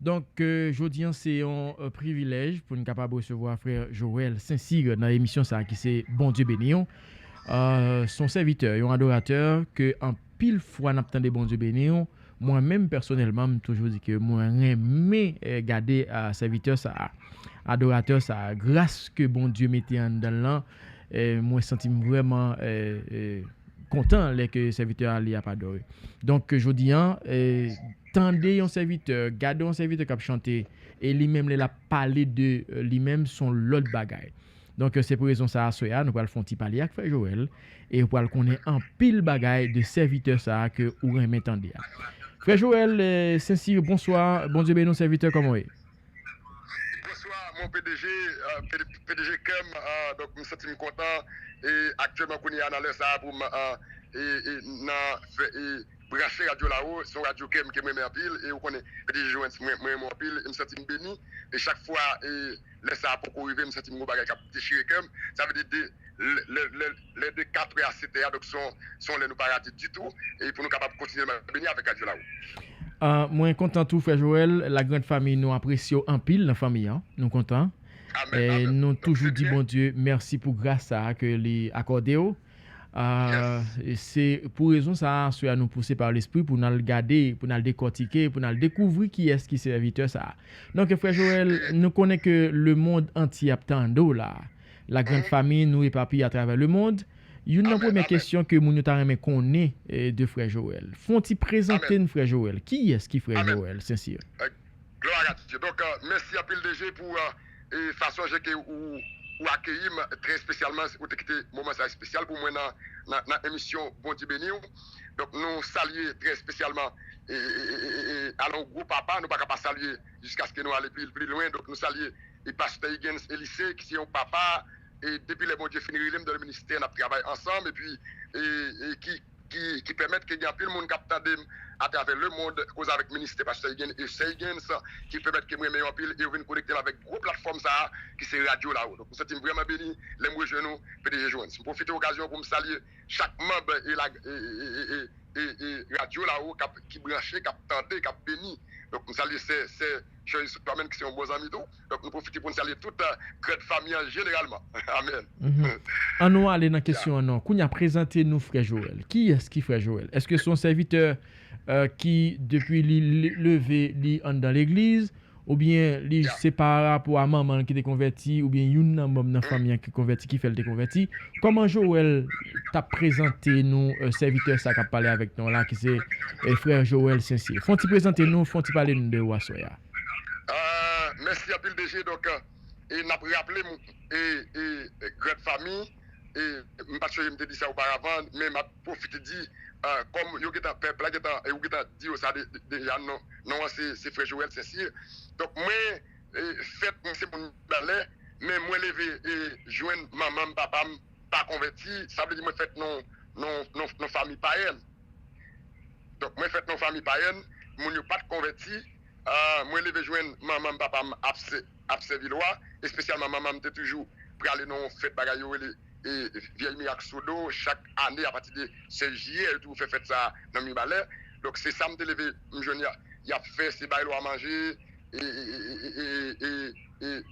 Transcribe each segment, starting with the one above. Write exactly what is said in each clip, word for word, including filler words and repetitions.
Donk, euh, jodi a, se yon euh, privilèj pou n kapab resevwa frè Joel Saint-Cyr nan emisyon sa a ki se Bondye beni w. Euh, se yon sèvitè, yon adoratè ke anpil fwa n ap tande Bondye beni w. Mwen menm pèsonèlman, m toujou di ke mwen renmen eh, gade ah, sèvitè sa a, adoratè sa a. Gras ke Bondye mete anndan l lan, eh, mwen santi m vrèman eh, eh, kontan lè ke sèvitè a li ap adore. Donk, jodi a, eh, tande yon sèvitè, gade yon sèvitè k ap chante, e li menm lè l ap pale de eh, li menm, se yon lòt bagay. Donk, se pou rezon sa a, aswè a, nou pral fè yon ti pale ak frè Joel, e ou pral konnen anpil bagay de sèvitè sa a ke ou renmen tande a. Frè Joel, eh, Saint-Cyr, bonswa. Bondye beni w, sèvitè, kòman w ye? Bonswa, mon P D G, euh, P D G Kèm, euh, donk m santi m kontan e aktyèlman kounye a nan lè sa a pou m euh, e, e, nan fè e branche radyo la o, se yon radyo kèm ke m renmen anpil e ou konnen P D G Joens mwen mwen renmen w anpil e m santi m beni e chak fwa e lè sa a poko rive m santi m gon bagay k ap dechire kè m, sa vle di de lè lè lè de kat è a sèt è a donk se yon se yon lè nou pa rate ditou e pou nou kapab kontinye beni avèk radyo la o. Ah, mwen kontan tou, frè Joel. Lagrand Fanmi, nou apresye w anpil nan fanmi an. Nou kontan. E nou toujou di Bondye mèsi pou gras sa a ke li akòde w. Ah, se pou rezon sa a, aswè a nou pouse pa Lespri pou n al gade, pou n al dekòtike, pou n al dekouvri kiyès ki sèvitè sa a. Donk, frè Joel, nou konnen ke lemonn antye ap tande w la. Lagrand Fanmi, nou epapiye atravè lemonn. Youn nan premye kesyon ke moun yo ta renmen konnen eh, de frè Joel. Fè yon ti prezante n frè Joel. Kiyès ki frè Joel Saint-Cyr? Glwa a Dye. Donk, euh, mèsi anpil D G pou euh, e fason jan ke ou, ou akeyi m trè espesyalman, ou te kite moman sa espesyal pou mwen nan, nan, nan emisyon Bondye beni w. Donk, nou salye trè espesyalman e, e, e, e, e, alon gwo papa, nou pa ka pa salye jiskaske nou ale pli, pli lwen. Donk, nou salye e pastè Higgins Elise, ki se yon papa, e depi lè Bondye fin rele m dan le ministè, n ap travay ansanm, epi e, e ki, ki, ki pèmèt ke gen anpil moun k ap tande m atravè lemonn, koze avèk ministè pastè Higgins e sè Higgins, ki pèmèt ke m renmen yo anpil, e yo vin konekte m avèk gwo platfòm sa a, ki se radyo la o. Donk, m santi m vrèman beni lè m rejwenn ou, P D G Joens. M pwofite okazyon pou m salye chak manm e, la, e, e, e, e, e, e radyo la o k ap, ki branche, k ap tande, k ap beni. Donk, m salye sè, sè Joyce Flamen, ki se yon bon zanmi tou. Donk, nou pwofite pou n salye tout euh, Grand Fanmi an jeneralman. Amèn. An nou ale nan kesyon an non. Kounye a, prezante nou frè Joel. Kiyès ki frè Joel? Èske se yon sèvitè euh, ki, depi li le- leve, li anndan legliz? Oubyen li se pa rapò a manman l ki te konvèti, oubyen youn nan manm nan fanmi an ki konvèti, ki fè l te konvèti? Kòman Joel t ap prezante nou euh, sèvitè sa k ap pale avèk nou la, ki se euh, frè Joel Saint-Cyr? Fè yon ti prezante nou, fè yon ti pale nou de ou aswè a. Ah, mèsi anpil D G. Donk, euh, e n ap raple m, e, e, e, Grand Fanmi, e m pa t sonje m te di sa oparavan, men m ap pwofite di, ah, kòm yo gentan, pèp la gentan, e ou gentan di yo sa de- de- deja, non, non an se, se frè Joel Saint-Cyr. Donk, mwen, e, fèt, mwen se moun Mibalè, men mwen leve e jwenn manman m, papa m pa konvèti, sa vle di mwen fèt nan, nan, nan, nan fanmi payèn. Donk, mwen fèt nan yon fanmi payèn, moun yo pa t konvèti. Ah, mwen leve jwenn manman m, papa m ap sè- ap sèvi lwa, espesyalman manman m te toujou prale nan yon fèt bagay yo rele e, Vyèy Mirak Sodo, chak ane apati de sèz jiyè, yo toujou fè fèt sa a nan Mibalè. Donk, se sa m te leve, m jwenn y a- y ap fè, se bay lwa manje, e, e, e, e, e, e, e,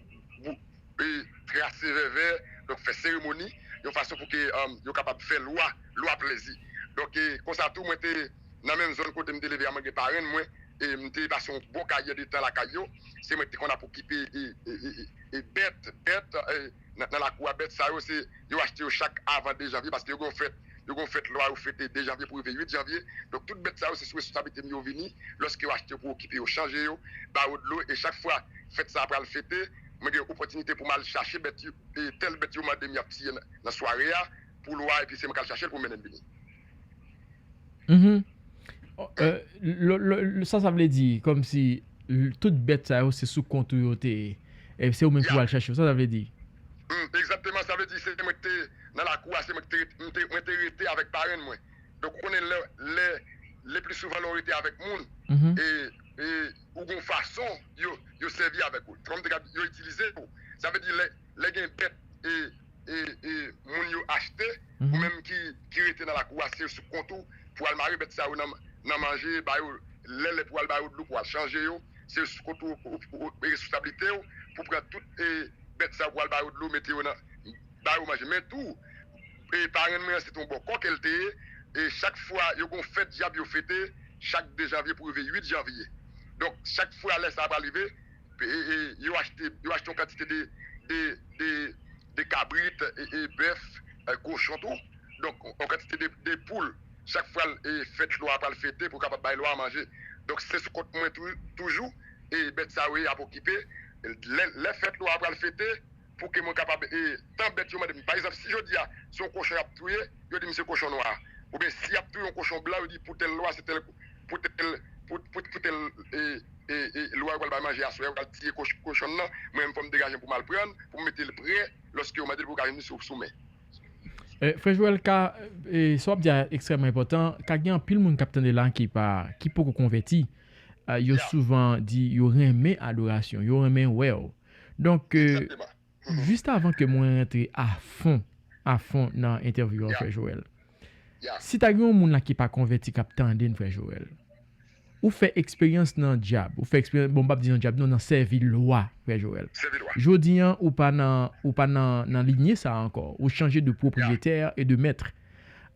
bou- e trase vèvè, donk fè seremoni, yon fason pou ke um, yo kapab fè lwa, lwa plezi. Donk e, konsa tou, mwen te nan menm zòn kote m te leve a, mwen gen parenn mwen, e m te pase yon bon karyè de tan lakay yo. Se mwen ki te konn ap okipe e, e, e, e, e bèt, bèt, e, nan, nan lakou a, bèt sa yo, se yo achte yo chak avan de janvye, paske yo gen yon fèt, yo gen yon fèt lwa yo fete de janvye pou rive uit janvye. Donk tout bèt sa yo, se sou responsablite m yo vini, lòske yo achte yo pou okipe yo, chanje yo, ba yo dlo, e chak fwa fèt sa a pral fete, mwen gen opòtinite pou m al chache bèt yo, e tèl bèt yo mande m y ap tiye nan, nan sware a, pou lwa, epi se mwen k al chache l pou m mennen l vini. Mhm. Sa, sa vle di, kòmsi tout bèt sa yo, se sou kont ou yo te ye. E se ou menm ki pral chache yo, sa, sa vle di? Egzakteman, sa vle di, se mwen ki te nan lakou a, se mwen ki te, mwen te rete avèk parenn mwen. Donk, ou konnen lè, lè, le pli souvan lè w rete avèk moun, e, e ou gon fason yo, yo sèvi avèk ou. Kòm te ka di, yo itilize ou. Sa vle di, lè, lè gen bèt, e, e, e moun yo achte, ou menm ki, ki rete nan lakou a, se sou kont ou pou al mare bèt sa yo nan, nan manje, ba yo, lè, lè pou al ba yo dlo, pou al chanje yo, se sou kont ou, ou, ou, ou responsablite w pou pran tout e, bèt sa yo, pou al ba yo dlo, mete yo nan, ba yo manje. Men tou, e, parenn mwen an, se te yon bòkò ke l te ye. E chak fwa yo gen yon fèt dyab yo fete, chak de janvye pou rive uit janvye. Donk, chak fwa lè sa a pral rive, e, e, yo achte, yo achte yon kantite de, de, de, de kabrit, e, e bèf, e, kochon tou. Donk, yon kantite de, de poul. Chak fwa e, fèt lwa a pral fete pou kapab bay lwa a manje. Donk, se sou kont mwen tou, toujou, e bèt sa yo ye ap okipe. Lè, lè fèt lwa a pral fete, pou ke mwen kapab, e, tan bèt yo mande m. Pa egzanp, si jodi a, se yon kochon y ap touye, yo di m se kochon nwa. Oubyen si y ap touye yon kochon blan, yo di pou tèl lwa, se tèl, pou tèl, pou, pou, pou tèl, e, e, e, lwa yo pral bay manje aswè, yo pral tiye koch-, kochon nan, mwen menm fò m degaje m pou m al pran, pou m mete l prè, lòske yo mande l pou ka vin sou, sou men. E, Frè Joel, ka, e, sa w ap di a ekstrèmman enpòtan. Ka gen anpil moun k ap tande la ki pa, ki poko konvèti. E, yo souvan di yo renmen adorasyon, yo renmen wè w. Donk, e, jis avan ke mwen rantre a fon, a fon nan entèvyou an, Frè Joel, si ta gen yon moun la ki pa konvèti k ap tande n, Frè Joel, ou fè eksperyans nan dyab, ou fè eksperyans, bon, m p ap di nan dyab, non, nan sèvi lwa, Frè Joel. Jodi an, ou pa nan, ou pa nan, nan linye sa a ankò. Ou chanje de pwopriyetè e de mèt.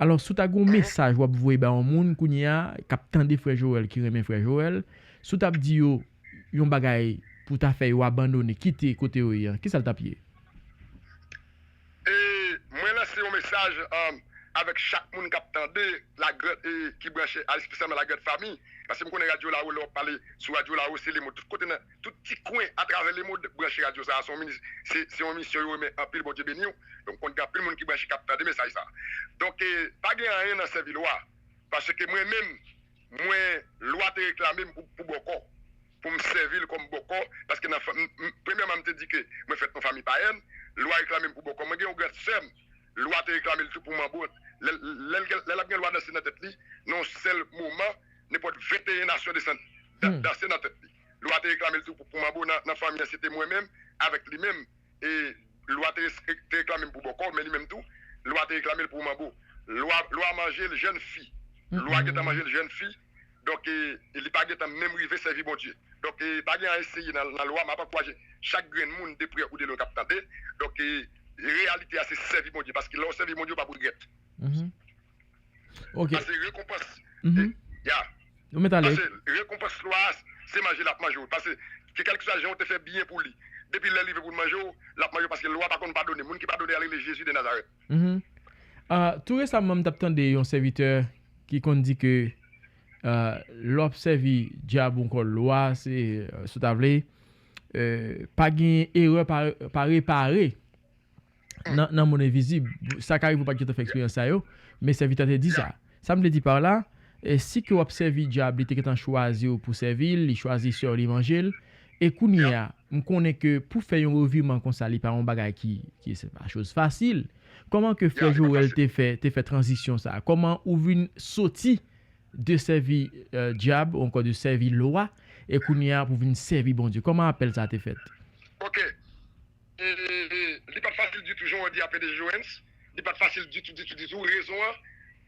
Alò, si w ta gen yon mesaj w ap voye ba yon moun kounye a k ap tande Frè Joel, ki renmen Frè Joel, si w t ap di yo yon bagay pou ta fè yo abandone, kite kote yo ye an, kisa l t ap ye? E mwen lanse yon mesaj, um, avèk chak moun k ap tande, lagrand, e ki branche, espesyalman lagrand fami. Paske m konnen Radyo Lawo, lè w ap pale sou Radyo Lawo, se lemonn. Tout kote nan, tout ti kwen atravè lemonn branche radyo sa a. Se yon minis-, se, se yon emisyon yo renmen anpil, Bondye beni w. Donk, m konn gen anpil moun ki branche k ap tande mesaj sa a. Donk, e, pa gen anyen nan sèvi lwa. Paske mwen menm, mwen, lwa te reklame m pou, pou bòkò. Pou m sèvi l kòm bòkò, paske nan, premyèman, m te di ke mwen fèt nan fanmi payèn, lwa reklame m pou bòkò. Mwen gen yon grann sè m, lwa te reklame l tou pou manbo. Lè, lè, lè l ap gen lwa danse nan tèt li, nan yon sèl moman, nenpòt venteyen nasyon desann, danse nan tèt li. Lwa te reklame l tou pou, pou manbo nan, nan fanmi an, se te mwen menm, avèk li menm. E lwa te, te reklame m pou bòkò, men li menm tou, lwa te reklame l pou manbo. Lwa, lwa manje l jèn fi. Lwa gentan manje l jèn fi. Donk, e, e li pa gentan menm rive sèvi Bondye. Donk, e, pa gen anyen serye nan, nan lwa, m ap ankouraje chak grenn moun, de prè ou de lwen, k ap tande. Donk, e, reyalite a, se sèvi Bondye, paske lè w sèvi Bondye, w p ap regrèt. Ok. Paske rekonpans, e, ya. Nou mèt ale. Paske rekonpans lwa a, se manje l ap manje w. Paske, ke kèlkeswa jan w te fè byen pou li, depi lè l rive pou l manje w, l ap manje w, paske lwa pa konn padone. Moun ki padone a rele Jezi de Nazarèt. Ah, tou resaman, m t ap tande yon sèvitè ki konn di ke, ah, lè w ap sèvi dyab ou ankò lwa, se, ah, si w ta vle, eh, pa gen erè pa, pa repare nan, nan monn envizib. Sa ka rive w pa t gentan fè eksperyans sa yo, men sèvitè te di sa. Sa m vle di pa la, eh, si ke w ap sèvi dyab, li te gentan chwazi w pou sèvi l, li chwazi sè w, li manje l, e kounye a, m konnen ke pou fè yon reviman konsa, li pa yon bagay ki, ki se pa choz fasil. Kòman ke frè Joel te fè, te fè tranzisyon sa? Kòman ou vin soti de sèvi, eh, dyab, ou ankò de sèvi lwa, e kounye a pou vin sèvi Bondye? Kòman apèl sa te fèt? Ok. E, e, e, li pa t fasil ditou, jan w di a, P D G Joens. Li pa t fasil ditou, ditou, ditou. Rezon an,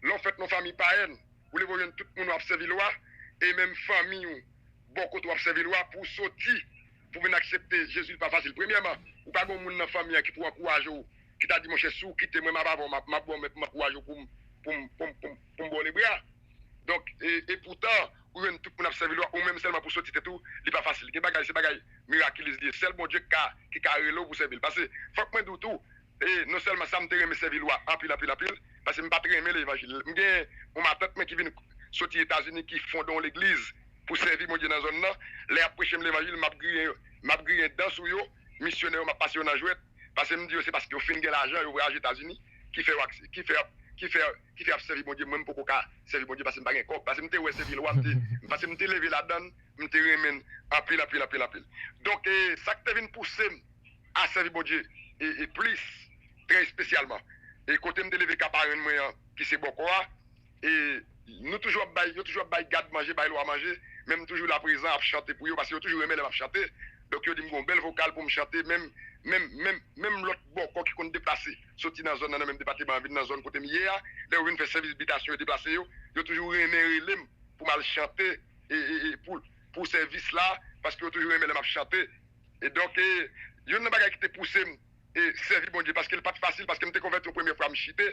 lè w fèt nan fanmi payèn, ou leve w jwenn tout moun w ap sèvi lwa, e menm fanmi w, bò kote w ap sèvi lwa, pou w soti, pou w vin aksepte Jezi, li pa fasil. Premyèman, ou pa gen yon moun nan fanmi an ki pou ankouraje w, ki ta di, monchè, si w kite mwen, m ap avè w, m ap, m ap ba w men pou m ankouraje w, pou m, pou m, pou m, pou m, pou m ba w lebra. Donk, e, e poutan, ou jwenn tout moun ap sèvi lwa, ou menm sèlman pou soti tèt ou, li pa fasil. Gen bagay, se bagay miraculous li ye. Sèl Bondye ki ka, ki ka rele w pou sèvi l. Paske, fòk mwen di w tou, e non sèlman sa, m te renmen sèvi lwa anpil, anpil, anpil, paske m pa t renmen levanjil. M gen yon matant mwen ki vin soti Etazini, ki fonde yon legliz pou sèvi Bondye nan zòn nan. Lè y ap preche m levanjil, m ap griyen, m ap griyen dan sou yo, misyonè yo, m ap pase yo nan jwèt, paske m di yo se paske yo fin gen lajan, yo vwayaje Etazini, ki fè yo ak, ki fè, ki fè, ki fè y ap sèvi Bondye. Mwen, m poko ka sèvi Bondye paske m pa gen kòb. Paske m te wè sèvi lwa, m te, paske m te leve ladan l, m te renmen l anpil, anpil, anpil, anpil. Donk, e, sa k te vin pouse m a sèvi Bondye, e, e plis, trè espesyalman, e kote m te leve ka parenn mwen an, ki se bòkò a, e nou toujou ap bay, yo toujou ap bay gad manje, bay lwa manje, men m toujou la prezan ap chante pou yo, paske yo toujou renmen lè m ap chante. Donk, yo di m gen yon bèl vokal pou m chante, menm, menm, menm, menm lòt bòkò ki konn deplase, soti nan zòn nan, nan menm depatman an, vin nan zòn kote m ye a, lè yo vin fè sèvis bitasyon, yo deplase yo, yo toujou renmen rele m pou m al chante, e, e, e, pou, pou sèvis la, paske yo toujou renmen lè m ap chante. E donk, e, youn nan bagay ki te pouse m e sèvi Bondye, paske l pa t fasil, paske m te konvèti yon premye fwa, m chite.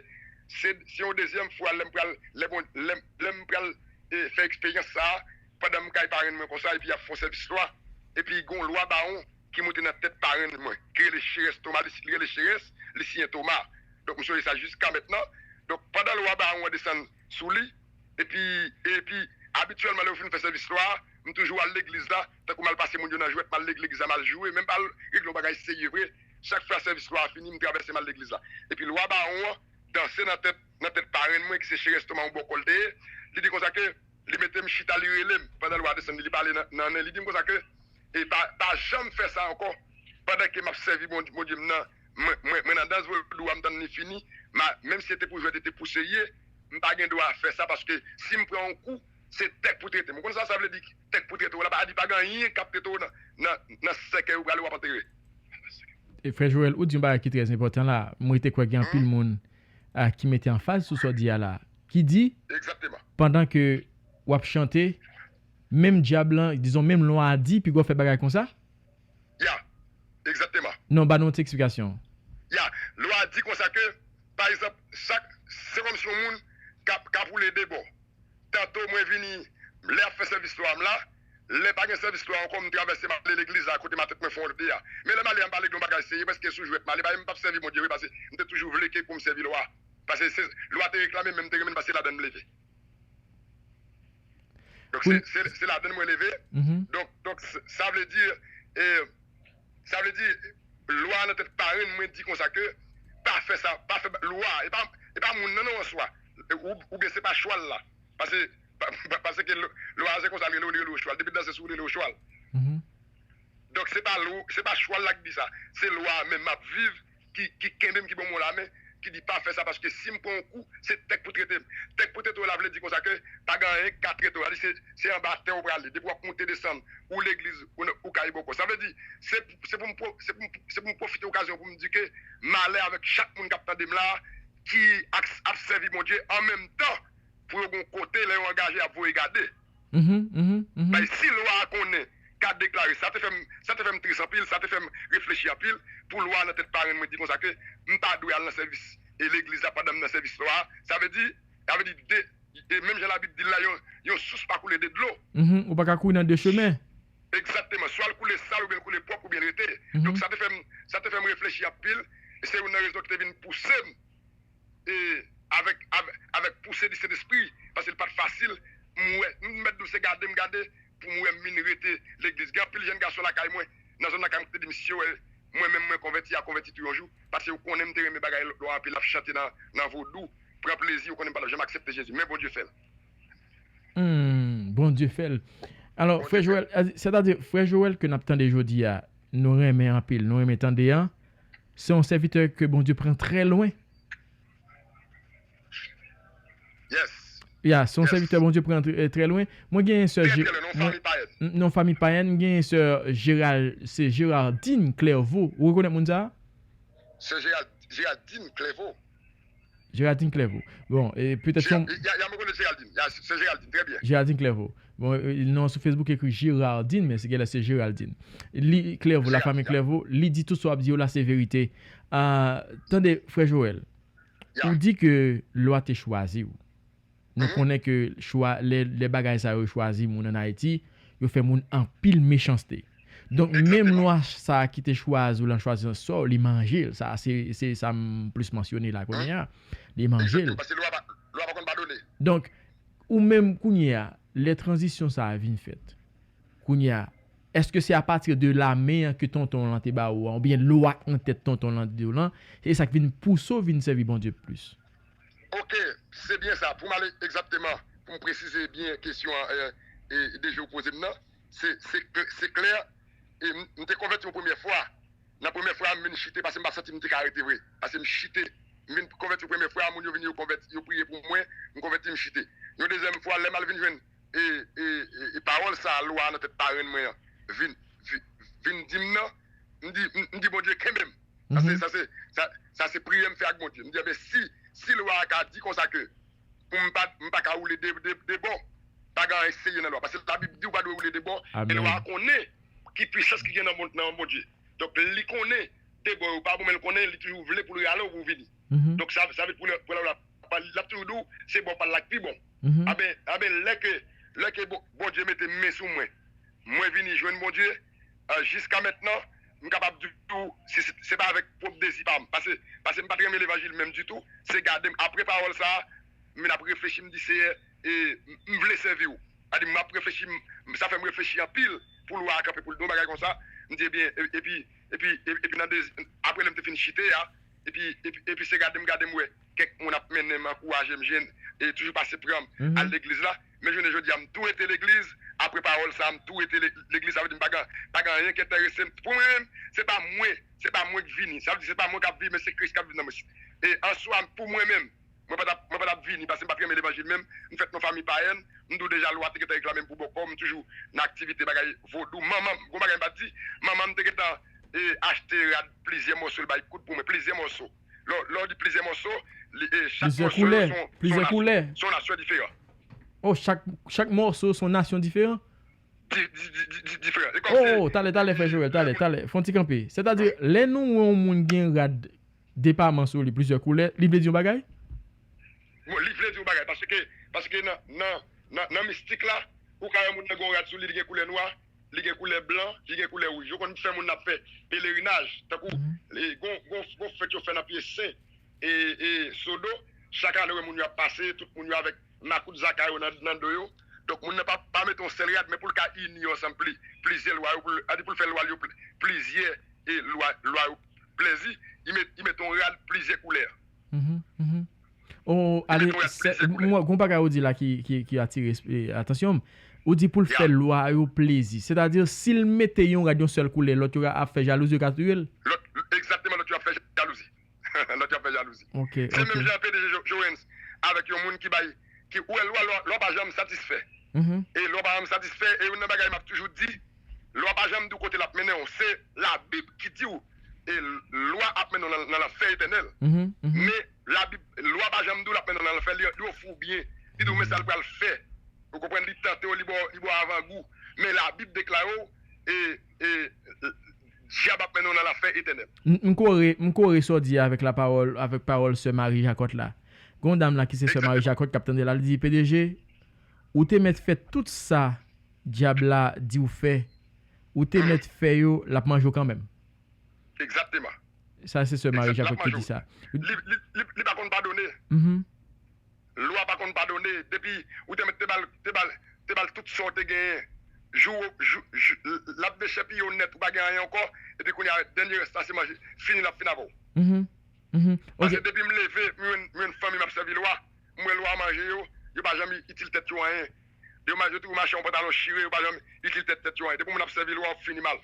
Se, se yon dezyèm fwa, lè m pral, lè bon, lè, lè m pral e, fè eksperyans sa a, pandan m kay parenn mwen konsa, epi y ap fè yon sèvis lwa, epi gen yon lwa bawon ki moute nan tèt parenn mwen, ki rele Cherès Toma, li, li rele Cherès, li siyen Toma. Donk, m sonje sa jiska mentnan. Donk, pandan lwa bawon an desann sou li, epi, epi, abityèlman, lè yo fin fè sèvis lwa a, m toujou al legliz la, tankou m al pase moun yo nan jwèt, m al legliz la, m al jwe, menm pa al regle yon bagay serye vre. Chak fwa sèvis lwa a fini, m travèse, m al legliz la. Epi lwa bawon an danse nan tèt, nan tèt parenn mwen, ki se Cherès Toma, yon bòkò l te ye. Li di konsa ke li mete m chita, li rele m. Pandan lwa a desann, li pale nan, nan nen, li di m konsa ke, e pa, pa janm fè sa ankò. Pandan ke m ap sèvi Bondye, Bondye m nan, mwen, mwen, mwen nan dans vodou a, m tann li fini, ma, menm si se te pou jwèt, se te pou serye, m pa gen dwa fè sa, paske si m pran yon kou, se tèk pou trete m. Ou konn sa sa vle di, tèk pou trete w la? Pa di pa gen anyen k ap trete w nan, nan, nan sèkèy ou prale, w ap antere. E frè Joel, ou di yon bagay ki trè enpòtan la. Mwen te kwè gen anpil moun a, ki mete anfaz sou sa w di a la, ki di, Egzakteman. Pandan ke w ap chante, menm dyab lan, dizon, menm lwa a di, piga w fè bagay konsa? Ya, egzakteman. Non, ba nou yon ti eksplikasyon. Ya, lwa a di konsa ke, pa egzanp, chak, se kòmsi yon moun k ap, k ap woule de bò. Tanto mwen vini, lè y ap fè sèvis lwa m la, lè pa gen sèvis lwa ankò, m travèse, m ale legliz la, kote matant mwen fè yon lòt de a. Men lè m ale a, m pa regle yon bagay serye, prèske sou jwèt m ale, pa m p ap sèvi Bondye vre, paske m te toujou vle ke pou m sèvi lwa. Paske se, lwa te reklame, men m te renmen l, paske se ladann m leve. Donk, se, se, se ladann mwen leve. Donk, donk, s-, sa vle di, e, sa vle di, lwa a nan tèt parenn mwen di konsa ke, pa fè sa, pa fè lwa a, e pa, e pa moun nan non an swa. Ou, oubyen se pa chwal la. Paske, pa, pa, paske l-, lwa a se konsa l rele w, li rele w chwal. Depi l danse sou ou, li rele w chwal. Donk, se pa lou-, se pa chwal la ki di sa. Se lwa a menm m ap viv, ki, ki kenbe m, ki ban m yon lamen, ki di pa fè sa, paske si m pran yon kou, se tèk pou trete m. Tèk pou trete w la vle di konsa ke pa gen anyen k ka trete w. Sa vle di se, se anba tè w prale. Depi w ap moute desann, ou legliz, ou nan, ou kay bòkò. Sa vle di, se, se pou m pwo-, se pou m, se pou m pwofite okazyon pou m di ke malè avèk chak moun k ap tande m la, ki ak, ap sèvi Bondye an menm tan pou yo gen yon kote lè yo angaje y ap voye gade. Bay si lwa a konnen, ka deklare. Sa te fè m, sa te fè m tris anpil, sa te fè m reflechi anpil pou lwa a nan tèt parenn mwen di konsa ke m pa dwe al nan sèvis e legliz la pandan m nan sèvis lwa a. Sa vle di, sa vle di de, e menm jan Labib di l la, yon, yon sous pa koule de dlo. Ou pa ka kouri nan de chemen. Egzakteman. Swa l koule sal oubyen l koule pwòp oubyen l rete. Donk sa te fè m, sa te fè m reflechi anpil. E se youn nan rezon ki te vin pouse m e avèk, avèk, avèk pouse di Sentespri, paske l pa t fasil. M wè, m mèt di w se gade m gade pou m wè m vin rete legliz. Gen anpil jèn gason lakay mwen, nan zòn lakay mwen, ki te di m, si yo wè mwen menm mwen konvèti, y a konvèti tou yon jou, paske yo konnen m te renmen bagay lwa anpil, ap chante nan, nan vodou, pran plezi, yo konnen m pa t ap janm aksepte Jezi. Men Bondye fè l. Hmm, Bondye fè l. Alò, frè Joel, sètadi, frè Joel ke n ap tande jodi a, nou renmen anpil, nou renmen tande an, se yon sèvitè ke Bondye pran trè lwen. Yes. Ya, se yon sèvitè Bondye pran trè, trè lwen. Mwen gen sè Trè, trè lwen, non, fanmi payèn. N-, non, fanmi payèn, mwen gen sè Jeral, se Geraldine Clairvaux. Ou rekonèt moun sa a? Sè Jeral-, Geraldine Clairvaux. Geraldine Clairvaux. Bon, e petèt se yon Jeral-, ya, ya, mwen konnen Geraldine. Ya, se Geraldine, trè byen. Geraldine Clairvaux. Bon, e, non, sou Facebook ekri Geraldine, men se genlè se Geraldine. Li, Clairvaux, la Geraldine, fanmi ya. Clairvaux, li di tout sa w ap di yo la, se verite. Ah, tande, frè Joel, ou di ke lwa te chwazi w. Nou konnen ke chwa, lè, lè bagay sa yo chwazi moun ann Ayiti, yo fè moun anpil mechanste. Donk, menm lwa sa a ki te chwazi w lan, chwazi w sò, li manje l. Sa, se, se sa m plis mansyone la kounye a. Li manje l. Egzakteman, paske lwa pa, lwa pa konn padone. Donk, ou menm kounye a, lè tranzisyon sa a vin fèt, kounye a, èske se apati de lamen an ke tonton w lan te ba ou an, oubyen lwa k nan tèt tonton w lan te di w lan, se sa k vin pouse w vin sèvi Bondye plis? Ok, se byen sa. Pou m ale egzakteman, pou m presize byen kesyon an, e, e, deja ou poze m nan, se, se, se klè, e m, m te konvèti yon premyè fwa. Nan premyè fwa, m vin chite, paske m pa santi m te ka rete vre. Paske m chite, m vin konvèti yon premyè fwa, moun yo vini, yo konvèti, yo priye pou mwen, m konvèti, m chite. Yon dezyèm fwa, lè m al vin jwenn e, e, e, e pawòl sa a, lwa a nan tèt parenn mwen an, vin, vi-, vin di m nan, m di, m, m di Bondye kenbe m. Sa se, sa se, sa, sa se priyè m fè ak Bondye. M di, enben, si, si lwa a ka di konsa ke pou m pa, m pa ka woule de, de, de bò, pa gen anyen serye nan lwa. Paske Labib di ou pa dwe woule de bò, e lwa a konnen ki pwisans ki gen nan Bon- nan Bondye. Donk, li konnen de bò yo pa bon, men l konnen li toujou vle pou l rale w pou w vini. Donk, sa, sa vle pou lè, pou lè w la, l ap toujou di w se bò pa l la k pi bon. Aben, aben, lè ke, lè ke Bon- Bondye mete men sou mwen, mwen vini jwenn Bondye, euh, jiska mentnan, m kapab di w, se, se, se pa avèk pwòp dezi pa m. Paske, paske m pa t renmen levanjil menm ditou. Se gade m, apre pawòl sa a, m vin ap reflechi, m di, Seyè, e, m, m vle sèvi w. Sa di, m ap reflechi, m, sa fè m reflechi anpil pou lwa a kanpe pou l di yon bagay konsa. M di, ebyen, e- epi, epi, e- epi nan de, apre lè m te fin chite a, epi, epi, epi se gade m, gade m wè kèk moun ap mennen m, ankouraje m, jwenn, e toujou pase pran m al legliz la. Men jounen jodi a, m tou rete legliz. Apre pawòl sa a, m tou rete le- legliz. Sa vle di m pa gen, pa gen anyen ki enterese m. Pou mwen menm, se pa mwen, se pa mwen k vini. Sa vle di se pa mwen k ap viv, men se Kris k ap viv nan mwen. E an swa, pou mwen menm, mwen pa t ap, mwen pa t ap vini paske m pa t renmen levanjil menm. M fèt nan fanmi payèn. M di w deja, lwa te gentan reklame m pou bòkò. M toujou nan aktivite bagay vodou. Manman m, gon bagay m pa t di, manman m te gentan, e, achte rad plizyè mòso, l bay koud pou mwen, plizyè mòso. Lè, lè w di plizyè mòso, li, e, chak mòso se yon, se yon nasyon diferan. Oh, chak, chak mòso se yon nasyon diferan? Di, di, di, di, di, diferan. E kòmsi. Oh, talè, talè, frè Joel, talè, talè. Fè yon ti kanpe. Sètadi, lè nou wè yon moun gen rad depaman sou li, plizyè koulè, li vle di yon bagay? Bon, li vle di yon bagay, paske, paske nan, nan, nan, nan mistik la, ou ka wè moun nan gen yon rad sou li, li gen koulè nwa, li gen koulè blan, li gen koulè wouj. Yo konn fè moun nan ap fè pelerinaj, tankou, e, gon, gon, gon fèt yo fè nan pye sen, e, e, Sodo, chak ane, wè moun yo ap pase, tout moun yo avèk makout zaka yo nan, nan do yo. Donk, moun nan pa, pa mete yon sèl rad, men pou l ka ini yo ansanm pli, plizyè lwa yo, pou l, sa di pou l fè lwa yo pli, plizyè, e, lwa, lwa yo plèzi, li met, li mete yon rad plizyè koulè. Oh, ale, se, mwen, gon bagay ou di la ki, ki, ki atire esp- eh, atansyon m. Ou di pou l fè lwa yo plezi. Sètadi, si l mete yon rad yon sèl koulè, lòt yo ap fè jalouzi, yo ka touye l? Lòt, egzakteman, lòt yo ap fè jalouzi. Lòt yo ap fè jalouzi. Se menm jan P D G Jo- Joens avèk yon moun ki bay, ki, ou wè, lwa, lwa, lwa pa janm satisfè. E lwa pa janm satisfè, e youn nan bagay m ap toujou di, lwa pa janm di w kote l ap mennen w. Se Labib ki di w, e lwa ap mennen w nan, nan lanfè etènèl. Men Labib, lwa pa janm di w l ap mennen w nan lanfè, li, li ofri w byen. Li di w men sa l pral fè. Ou konprann? Li tante w, li ba w, li ba w avangou. Men Labib deklare w, e, e, dyab ap mennen w nan lanfè etènèl. M, m kore, m kore sa w di a avèk lapawòl, avèk pawòl sè Marie Jacot la. Gon dam la ki se sè Marie Jacot k ap tande la, li di, P D G, ou te mèt fè tout sa dyab la di w fè, ou te mèt fè yo, l ap manje w kanmenm. Egzakteman. Sa se sè Marie Jacot ki di sa. Li, li, li, li pa konn padone. Lwa pa konn padone. Depi ou te mèt te ba l, te ba l, te ba l tout sa w te genyen. Jou, jou, jou, l ap dechèpiye w nèt, ou pa gen anyen ankò. Epi kounye a, dènye rès la, se manje. Fini, l ap fin avè w. Paske depi m leve, m jwenn, m jwenn fanmi m ap sèvi lwa, m wè lwa manje yo, yo pa janm itil tèt yo anyen. Yo, ma- yo toujou mache yon pantalon chire, yo pa janm itil tèt, tèt yo anyen. Depi moun ap sèvi lwa, w ap fini mal.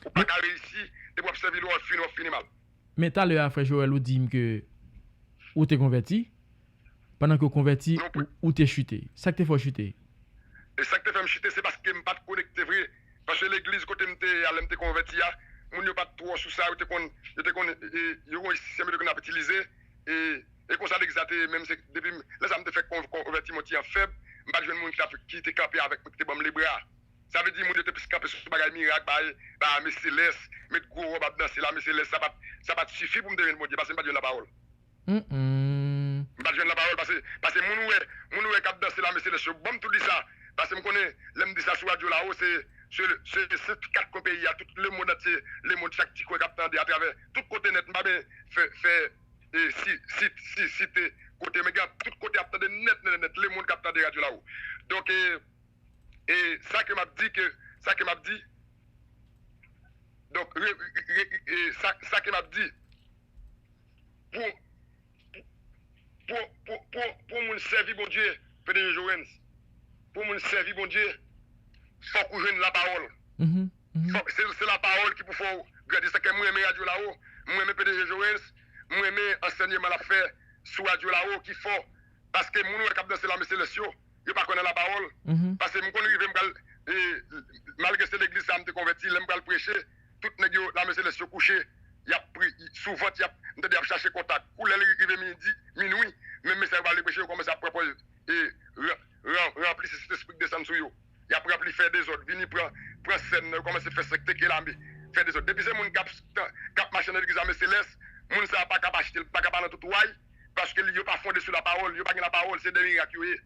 Ou pa ka reyisi, depi w ap sèvi lwa, w ap fini, w ap fini mal. Men talè a, frè Joel, ou di m ke ou te konvèti. Pandan ke w konvèti, ou, ou te chite. Sa k te fè w chite? E sa k te fè m chite, se paske m pa t konekte vre. Paske legliz kote m te ye a, lè m te konvèti a, moun yo pa t twò sou sa, yo te konn, yo te konn, e, yo gen yon sistèm yo te konn ap itilize, e, e konsa legliz la te ye, menm se depi m, lè sa m te fèk kon- konvèti m yon ti jan fèb, m pa t jwenn moun ki t ap, ki te kanpe avèk mwen, ki te ban m lebra. Sa vle di moun yo te plis kanpe sou bagay mirak, bay, bay lame selès, met gwo wòb ap danse lame selès, sa pa t, sa pa t sifi pou m te jwenn Bondye, paske m pa t jwenn lapawòl. M pa t jwenn lapawòl, paske, paske moun ou wè, moun ou wè k ap danse lame selès yo, ban m tou di sa, paske m konnen lè m di sa sou radyo la o, se, se, se, se kat kwen peyi a, tout lemonn antye, lemonn, chak ti kwen k ap tande atravè tout kote nèt, m pa ben fè, fè, e, si, si, si, site kote, men gen tout kote ap tande nèt, nèt, nèt, lemonn k ap tande radyo la o. Donk, e, e sa ke m ap di, ke, sa ke m ap di, donk, re, re, re, e, sa, sa ke m ap di, pou, pou, pou, pou, pou, pou moun sèvi Bondye, P D G Joens, pou moun sèvi Bondye, fòk ou jwenn lapawòl. Fòk, se, se lapawòl ki pou fè w grandi. Sa k fè mwen renmen radyo la o, mwen renmen P D G Joens, mwen renmen ansèyman l ap fè sou radyo la o ki fò. Paske moun ou wè k ap danse lame selès yo, yo pa kwè nan lapawòl. Paske m konn rive, m pral, e, malgre se legliz sa a m te konvèti, lè m pral preche, tout nèg yo, lame selès yo kouche, y ap pri, sou vant, y ap, m tande y ap chache kontak. Kou lè l rive midi, minwi, menm mesaj yo pa vle preche, yo kòmanse ap pran pòz, e, ra- ran- ranpli, se Sentespri k desann sou yo. Y ap ranpli, fè dezòd, vini pran, pran sèn nan, yo kòmanse fè sèk, teke lame, fè dezòd. Depi se moun k ap, k ap mache nan legliz Ame Selès, moun sa a pa ka pa achte l, pa ka pa nan tout way, paske li, yo pa fonde sou lapawòl, yo pa gen lapawòl, se de mirak yo ye.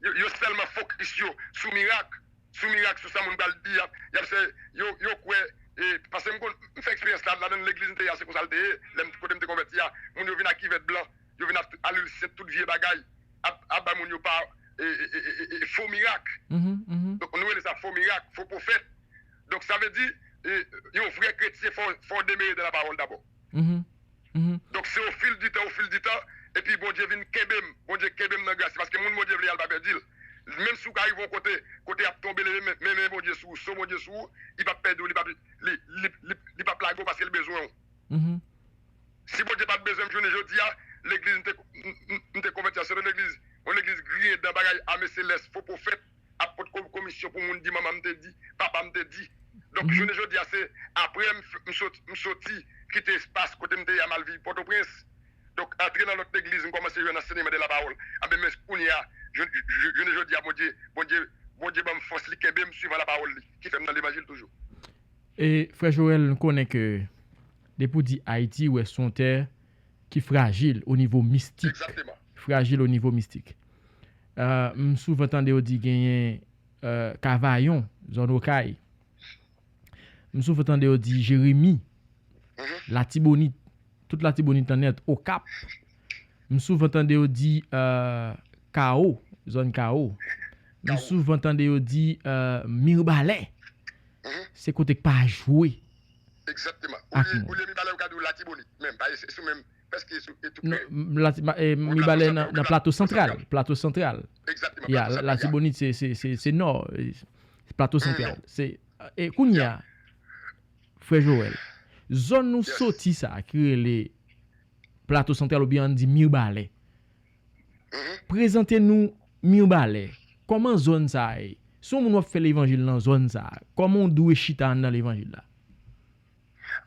Yo, yo sèlman fokis yo sou mirak, sou mirak, sou sa moun pral di, y ap, y ap se, yo, yo kwè, e, paske m konn, m fè eksperyans la, ladan legliz m te ye a, se konsa l te ye, lè m, kote m te konvèti a, moun yo vin ak kivèt blan, yo vin ak tout, a lwil sent, tout vye bagay, ap, ap bay moun yo pa, e, e, e, e, e, fo mirak. Donk, nou rele sa fo mirak, fo pwofèt. Donk, sa vle di, e, yon vrè kretyen, fò, fò w demere nan lapawòl dabò. Donk, se ofil di tan, ofil di tan, epi Bondye vin kenbe m. Bondye kenbe m nan gras li, paske moun Bondye vle a, l pa pèdi l. Menm si w ka rive yon kote, kote y ap tonbe, leve men, men, men Bondye sou ou, so Bondye sou ou, li p ap pèdi w, li p ap, li, li, li, li p ap lage w paske l bezwen w. Si Bondye pa t bezwen m jounen jodi a, legliz m te, m, m, m te konvèti a, se yon legliz, yon legliz griyen dan, bagay ame selès, fo pwofèt, ap pot ko- komisyon pou moun di manman m te di, papa m te di. Donk, jounen jodi a, se apre m, f- m sot- m soti, kite espas kote m te ye a, m al viv Pòtoprens. Donk, antre nan lòt legliz, m kòmanse jwenn ansèyman de lapawòl. Anben, men kounye a, jou- jou- jounen jodi a, Bondye, Bondye, Bondye ban m fòs, li kenbe m swivan lapawòl li, ki fè m nan levanjil toujou. E, frè Joel, nou konnen ke depi w di Ayiti, ou wè se yon tè ki frajil o nivo mistik. Frajil o nivo mistik. Euh, m souvan tande yo di genyen, euh, Kavayon, zòn Okay. M souvan tande yo di Jeremi, Latibonit, tout Latibonit lan nèt, Okap. M souvan tande yo di, euh, Kawo, zòn Kawo. M souvan tande yo di, euh, Mibalè. Se kote k pa jwe. Egzakteman. Ou lye, ou lye Mibalè, ou ka di w Latibonit menm, pa e sou menm, prèske sou, e tou prè. Non, m- Lati- ma- e, Mibalè nan, nan Plato Santral. Plato Santral. Egzakteman, Ya, Plato Santral, ya. Latibonit se, se, se, se nò, e, Plato Santral. Se, e, kounye a, frè Joel, zòn nou soti sa a ki rele Plato Santral oubyen ann di Mibalè. Prezante nou Mibalè. Kòman zòn sa a ye? Si yon moun w ap fè levanjil nan zòn sa a, kòman w dwe chita anndan levanjil la?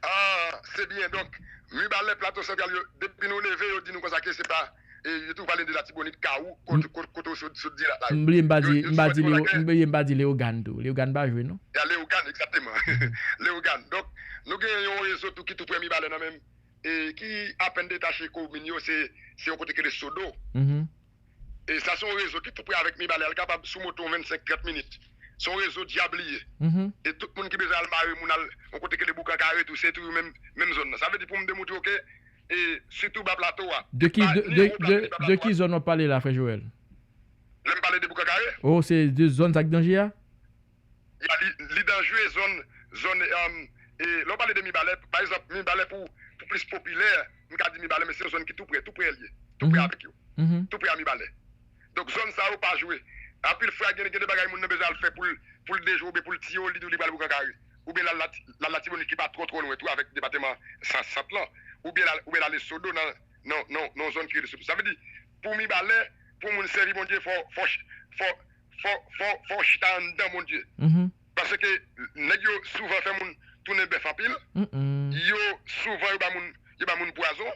Ah, se byen. Donk, Mibalè, Plato Santral, yo, depi nou leve, yo di nou konsa ke se pa, e, yo toujou pale de Latibonit, Kawou, kote, kote, kote w sot, sot di la, la. M bliye m pa di, m pa di Leo, m bliye m pa di Leyogàn tou. Leyogàn pa jwe, non? Ya, Leyogàn, egzakteman. Leyogàn. Donk, nou gen yon rezo tou ki tou prè Mibalè nan menm, e ki apèn detache komin yo, se, se yon kote ki rele Sodo. E sa se yon rezo ki tou prè avèk Mibalè, l kapab sou moto yon vennsenk, trant minit. Se yon rezo dyab li ye. E tout moun ki bezwen al mare moun al yon kote ki rele Boukan Kare tou, se tou menm, menm zòn nan. Sa vle di pou m demoutre w ke, e, sitou Ba Plato a, de ki, de, de, de, de ki zòn w ap pale la, frè Joel? Lè m pale de Boukan Kare? Oh, se de zòn sa k danje a? Ya, li, li danje, zòn, zòn, um, e, lè w pale de Mibalè, pa egzanp, Mibalè pou, pou plis popilè, m ka di Mibalè, men se yon zòn ki tou prè, tou prè l ye, tou prè avèk yo, tou prè a Mibalè. Donk, zòn sa yo pa jwe. Anpil fwa, gen, gen de bagay moun nan bezwen al fè pou l, pou l dejwe oubyen pou l tiye w, li di w li pral Boukan Kare. Oubyen l al Lati-, l al Latibonit ki pa twò, twò lwen tou avèk depatman sa- Sant lan. Oubyen l al, oubyen l ale Sodo nan, nan, nan, nan yon zòn ki rele Sodo. Sa vle di, pou Mibalè, pou moun sèvi Bondye, fò, fò, fò, fò, fò, fò w chita anndan Bondye. Paske nèg yo souvan fè moun tounen bèf anpil. Yo souvan yo ba moun, yo ba moun pwazon.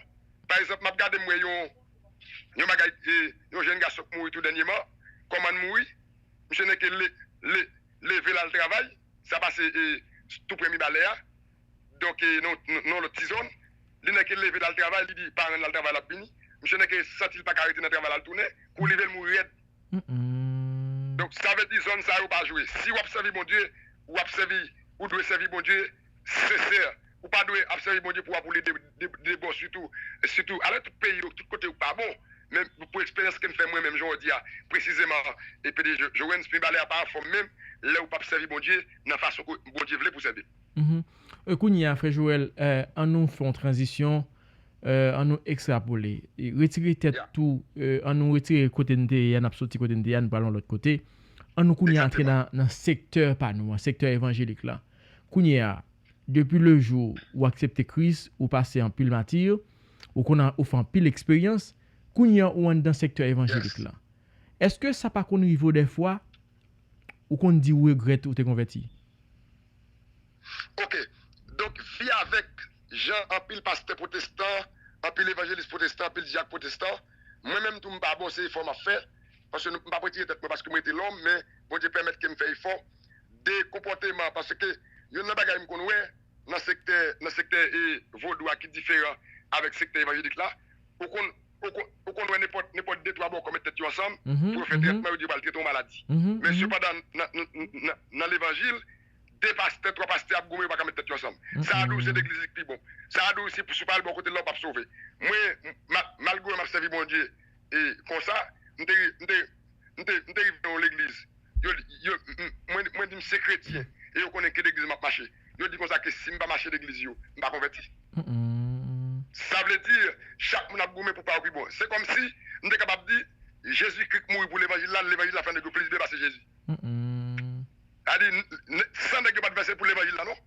Pa egzanp, m ap gade m wè yon, yon bagay, e, yon jèn gason k mouri tou dènyeman. Kòman l mouri? Misye nèke le, le, leve l al travay. Sa pase, e, tou prè Mibalè a. Donk, e, nan, nan, nan lòt ti zòn. Li nèke leve l al travay, li di paran l al travay, l ap vini. Misye nèke santi l pa ka rete nan travay la, l tounen. Kou li rive, l mouri rèd. Donk, sa vle di zòn sa yo pa jwe. Si w ap sèvi Bondye, w ap sèvi, ou dwe sèvi Bondye sensè. Ou pa dwe ap sèvi Bondye pou w ap woule de, de, de bò, sitou, sitou, alò tout peyi yo, tout kote yo pa bon. Men pou eksperyans ke m fè mwen menm, jan w di a, presizeman, e P D G Joens, Mibalè a pa anfòm menm, lè ou p ap sèvi Bondye nan fason ke Bondye vle pou sèvi l. Mhm. E kounye a, frè Joel, e, ann nou fè yon tranzisyon, e, ann nou ekstrapole. E retire tèt tou, e, ann nou retire kote n te ye a, n ap soti kote n te ye a, n pral yon lòt kote. Ann nou kounye a antre nan, nan sektè pa nou an, sektè evanjelik la. Kounye a, depi le jou ou aksepte Kris, ou pase anpil mati, ou konn, ou fè anpil eksperyans, kounye a ou anndan sektè evanjelik la. Èske sa pa konn rive w dèfwa, ou konn di ou regrèt ou te konvèti? Ok. Donk, vi avèk jan anpil pastè pwotestan, anpil evanjelis pwotestan, anpil dyak pwotestan, mwen menm tou m pa bon, se efò m ap fè. paske nou, m p ap retire tèt mwen paske mwen rete lòm, men Bondye pèmèt ke m fè efò de konpòteman, paske youn nan bagay m konn wè nan sektè, nan sektè e vodou a ki diferan avèk sektè evanjelik la, ou konn, ou konn, ou konn wè nenpòt, nenpòt de twa bòkò met tèt yo ansanm pou yo fè trètman, yo di yo pral trete yon maladi. Men sepandan, nan, nan, nan, nan levanjil, de pastè, twa pastè ap goumen, yo pa ka met tèt yo ansanm. Sa a di w se legliz li k pi bon. Sa a di w si, si w pa al bò kote l la, w p ap sove. Mwen, ma-, malgre m ap sèvi Bondye e konsa, m te, m te, m te, m te rive nan yon legliz. Yo, yo, m, m, mwen, mwen di m se kretyen e yo konnen ki legliz m ap mache. Yo di konsa ke si m pa mache legliz yo, m pa konvèti. Sa vle di, chak moun ap goumen pou pa yo pi bon. Se kòmsi m te kapab di, Jezikri k mouri pou levanjil la, levanjil la fè nèg yo plis byen pase Jezi. Sa di, n-, n-, san nèg yo pa t vèse pou levanjil la, non.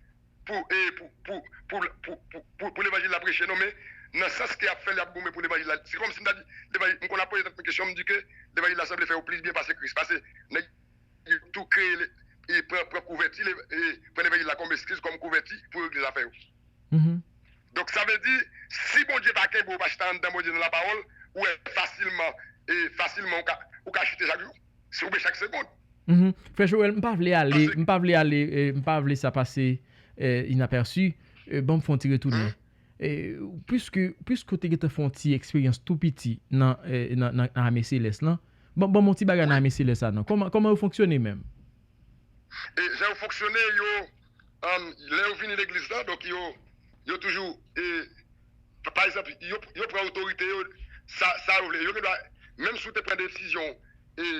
Pou, e, pou, pou, pou, pou, pou, pou, pou levanjil la preche, non, men nan sans ke y ap fè l, y ap goumen pou levanjil la. Se kòmsi m ta di, levanjil, m konn ap poze tèt mwen kesyon, m di ke levanjil la sanble fè yo plis byen pase Kris. Pase nèg yo tou kreye, le, e pran, pran kouvèti, le, e pran levanjil la kòm eskiz, kòm kouvèti pou regle zafè yo. Donk, sa vle di, si Bondye pa kenbe w, pa chita anndan Bondye nan lapawòl, ou wè fasilman, e fasilman ou ka, ou ka chite chak jou, si, oubyen chak segonn. Frè Joel, m pa vle ale, m pa vle ale, e, m pa vle sa pase, e, inapèsi. E, ban m fè yon ti retounen. E, piske, piske w te gentan fè yon ti eksperyans tou piti nan, e, nan, nan, nan ame selès lan, ban, ban m yon ti bagay nan ame selès la, non. Kòman, kòman yo fonksyone menm? E jan yo fonksyone, yo, um, lè yo vini legliz la, donk yo, yo toujou, e, pa, pa egzanp, yo, yo pran otorite yo, sa, sa yo vle. Yo gen dwa, menm si w te pran desizyon, e,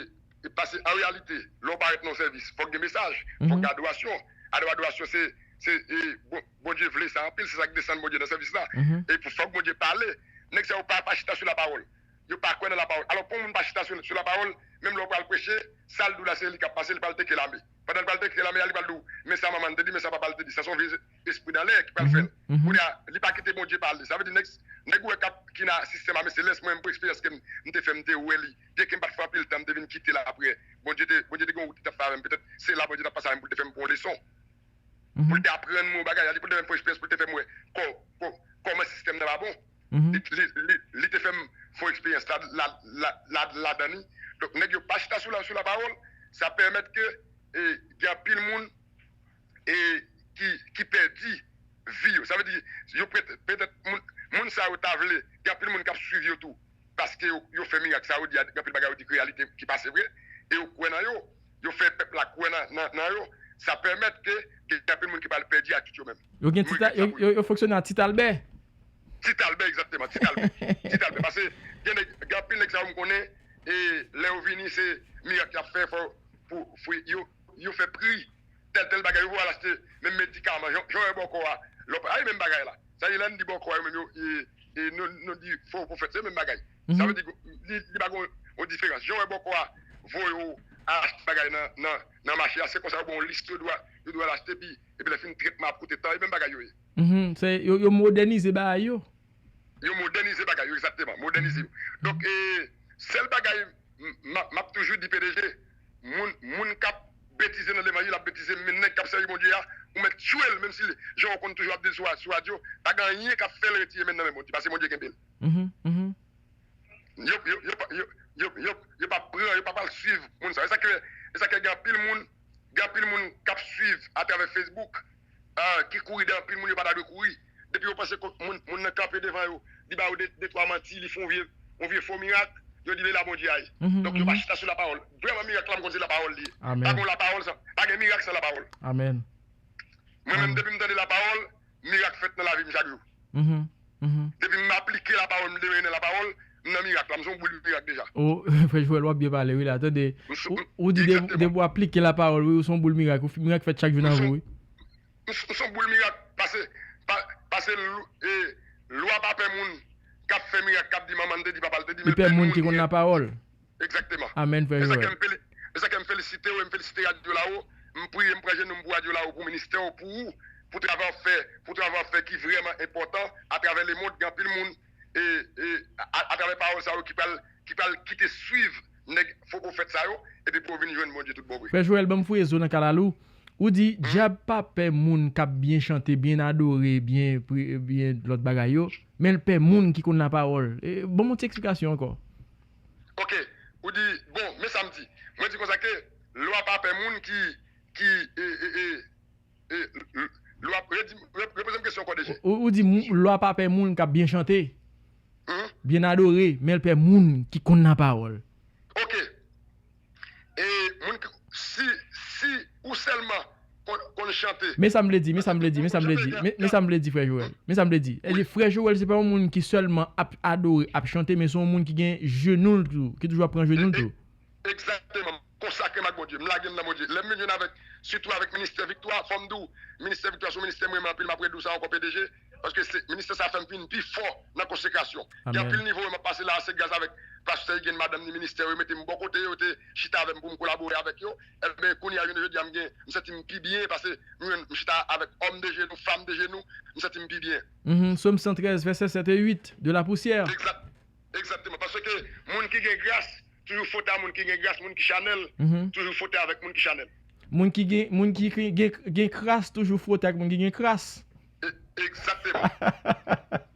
e pase, an reyalite, lè w parèt nan yon sèvis, fòk gen mesaj, fòk gen adorasyon. Adorasyon, se, se, e, bon, Bondye vle sa anpil, se sa k desann Bondye nan sèvis la. E pou fòk Bondye pale, nèg sa yo pa, pa chita sou lapawòl. Yo pa kwè nan lapawòl. Alò, pou yon moun pa chita sou, sou lapawòl, menm lè w pral preche, sa l di w la, se li k ap pase, li pral teke lame. Pandan l pral teke lame a, li pral di w, men sa manman l te di, men sa papa l te di. Sa se yon vye espri dan lè ki pral fè l. Kounye a, li pa kite Bondye pale. Sa vle di, nèg, nèg ou wè k ap, ki nan sistèm ame selès, mwen menm, pou eksperyans ke m, m te fè, m te wè li. Byenke m pa t fè anpil tan, m te vin kite l apre. Bondye te, Bondye te gen yon wout li t ap fè avè m. Petèt, se la Bondye t ap pase avè m pou l te fè m pran yon leson. Pou l te aprann mwen yon bagay, li pou l te fè m fè eksperyans, pou l te fè m wè kò-, kò-, kòman sistèm nan pa bon. Li, li, li, li te fè m fè eksperyans la, la, la, la, ladan li. Donk, nèg yo pa chita sou la, sou lapawòl, sa pèmèt ke, e, gen anpil moun, e, ki, ki pèdi vi yo. Sa vle di, yo pèt-, petèt, moun, moun sa yo ta vle, gen anpil moun k ap swiv yo tou. Paske yo, yo fè mirak sa yo di a, gen anpil bagay yo di k reyalite ki pase vre, e yo kwè nan yo, yo fè pèp la kwè nan, nan, nan yo, sa pèmèt ke gen anpil moun ki pral pèdi atitid yo menm. Yo gen Tit, yo, yo, yo fonksyone a Tit Albè. Tit Albè, egzakteman, Tit Albè. Tit Albè, paske gen nèg, gen anpil nèg sa yo m konnen, e lè yo vini, se mirak y ap fè, fò, pou, pou yo, yo fè pri tèl, tèl bagay, yo pou al achte menm medikaman, jan, jan w wè bòkò a, lòt, ay, menm bagay la. Sa di lè n di bòkò a, yo menm yo, e, e, nou, nou di fo pwofèt, se menm bagay. Sa vle di, li, li pa gen yon diferans. Jan w wè bòkò a voye w al achte bagay nan, nan, nan mache a, se konsa yo ba w yon lis, yo di w, yo di w al achte, epi, epi lè fini trètman ap koute tan, e menm bagay yo ye. Se, yo, yo modènize bagay yo. Yo modènize bagay yo, egzakteman, modènize yo. Donk, e, sèl bagay m, m, m ap toujou di P D G, moun, moun k ap betize nan levanjil ap betize, men nèg k ap sèvi Bondye a, ou mèt tchwe l, menm si l, jan w konn toujou ap di l sou, sou radyo, pa gen anyen k ap fè l retire men l nan men Bondye, paske Bondye kenbe l. Yo, yo, yo, pa- yo, yo, yo, yo pa pran, yo pa pral swiv moun sa. E sa k fè, e sa k fè gen anpil moun, gen anpil moun k ap swiv atravè Facebook, ah, ki kouri dèyè anpil moun yo pa ta dwe kouri. Depi yo panse ke moun, moun nan kanpe devan yo, li ba yo de, de twa manti, li fè yon vye, yon vye fo mirak, yo di li la Bondye a ye. Donk yo pa chita sou lapawòl. Vrèman mirak la, m konn se lapawòl li ye. Pa gen lapawòl san, pa gen mirak san lapawòl. Mwen menm, depi m tande lapawòl, mirak fèt nan lavi m chak jou. Depi m aplike lapawòl, m demere nan lapawòl, m nan mirak la, m se yon boul mirak deja. Oh, frè Joel, w ap byen pale, wi, la. Tande, ou, ou di de, depi w aplike lapawòl, wi, ou se yon boul mirak. Ou, mirak fèt chak jou nan vi w, wi. M, m se yon boul mirak, pase, pa, pase lwa pa pè moun k ap fè mirak, k ap di manman l te di, papa l te di, men l pè moun ki konn lapawòl. Egzakteman. Amèn, frè Joel. E sa ke m feli-, e sa ke m felisite w, e m felisite Radyo Lawo. M priye, m pran jenou m pou Radyo Lawo, pou ministè w, pou ou, pou travay w ap fè, pou travay w ap fè ki vrèman enpòtan atravè lemond. Gen anpil moun, e, e, a, atravè pawòl sa yo ki pral, ki pral kite swiv nèg fo pwofèt sa yo, epi pou yo vin jwenn Bondye tout bon vre. Frè Joel, ban m fouye zo nan kalalou. Ou di, dyab pa pè moun k ap byen chante, byen adore, byen pri-, byen lòt bagay yo, men l pè moun ki konn lapawòl. E, ban m yon ti eksplikasyon ankò. Ok, ou di, bon, Mwen di konsa ke lwa pa pè moun ki, ki, e, e, e, e, l-, l-, lwa, redi, re-, repoze m kesyon ankò, D G. Ou, ou di mou-, lwa pa pè moun k ap byen chante, Hmm? Byen adore, men l pè moun ki konn lapawòl. Ok. E moun ki, si, si ou sèlman konn, konn chante. Men sa m vle di, men sa m vle di, men sa m vle di, men, men sa m vle di, frè Joel. Men sa m vle di. Èske frè Joel se pa yon moun ki sèlman ap adore, ap chante, men se yon moun ki gen jenou l tou, ki toujou ap pran jenou l tou. Egzakteman. Konsakrem ak Bondye. M lage m nan Bondye. Lè m vin jwenn avèk, sitou avèk ministè Viktwa, fò m di w, ministè Viktwa se yon ministè m renmen anpil, m ap redi w sa ankò, P D G, paske se, ministè sa fè m vin pi fò nan konsekrasyon. Gen anpil nivo yo m ap pase la, se gras avèk pastè Huguens, madanm ni, ministè yo, yo mete m bò kote yo, yo te chita avè m pou m kolabore avèk yo. Enben, kounye a, jounen jodi a, m gen, m santi m pi byen, paske m jwenn, m chita avèk òm de jenou, fanm de jenou, m santi m pi byen. Mhm, Sòm san trèz, vèsè sèt e uit, de la poussière. Egzak-, egzakteman. Paske moun ki gen gras, toujou fwote a moun ki gen gras, moun ki chanèl, Mhm. toujou fwote avèk moun ki chanèl. Moun ki gen, moun ki gen, gen, gen kras, toujou fwote ak moun ki gen kras. E-, egzakteman.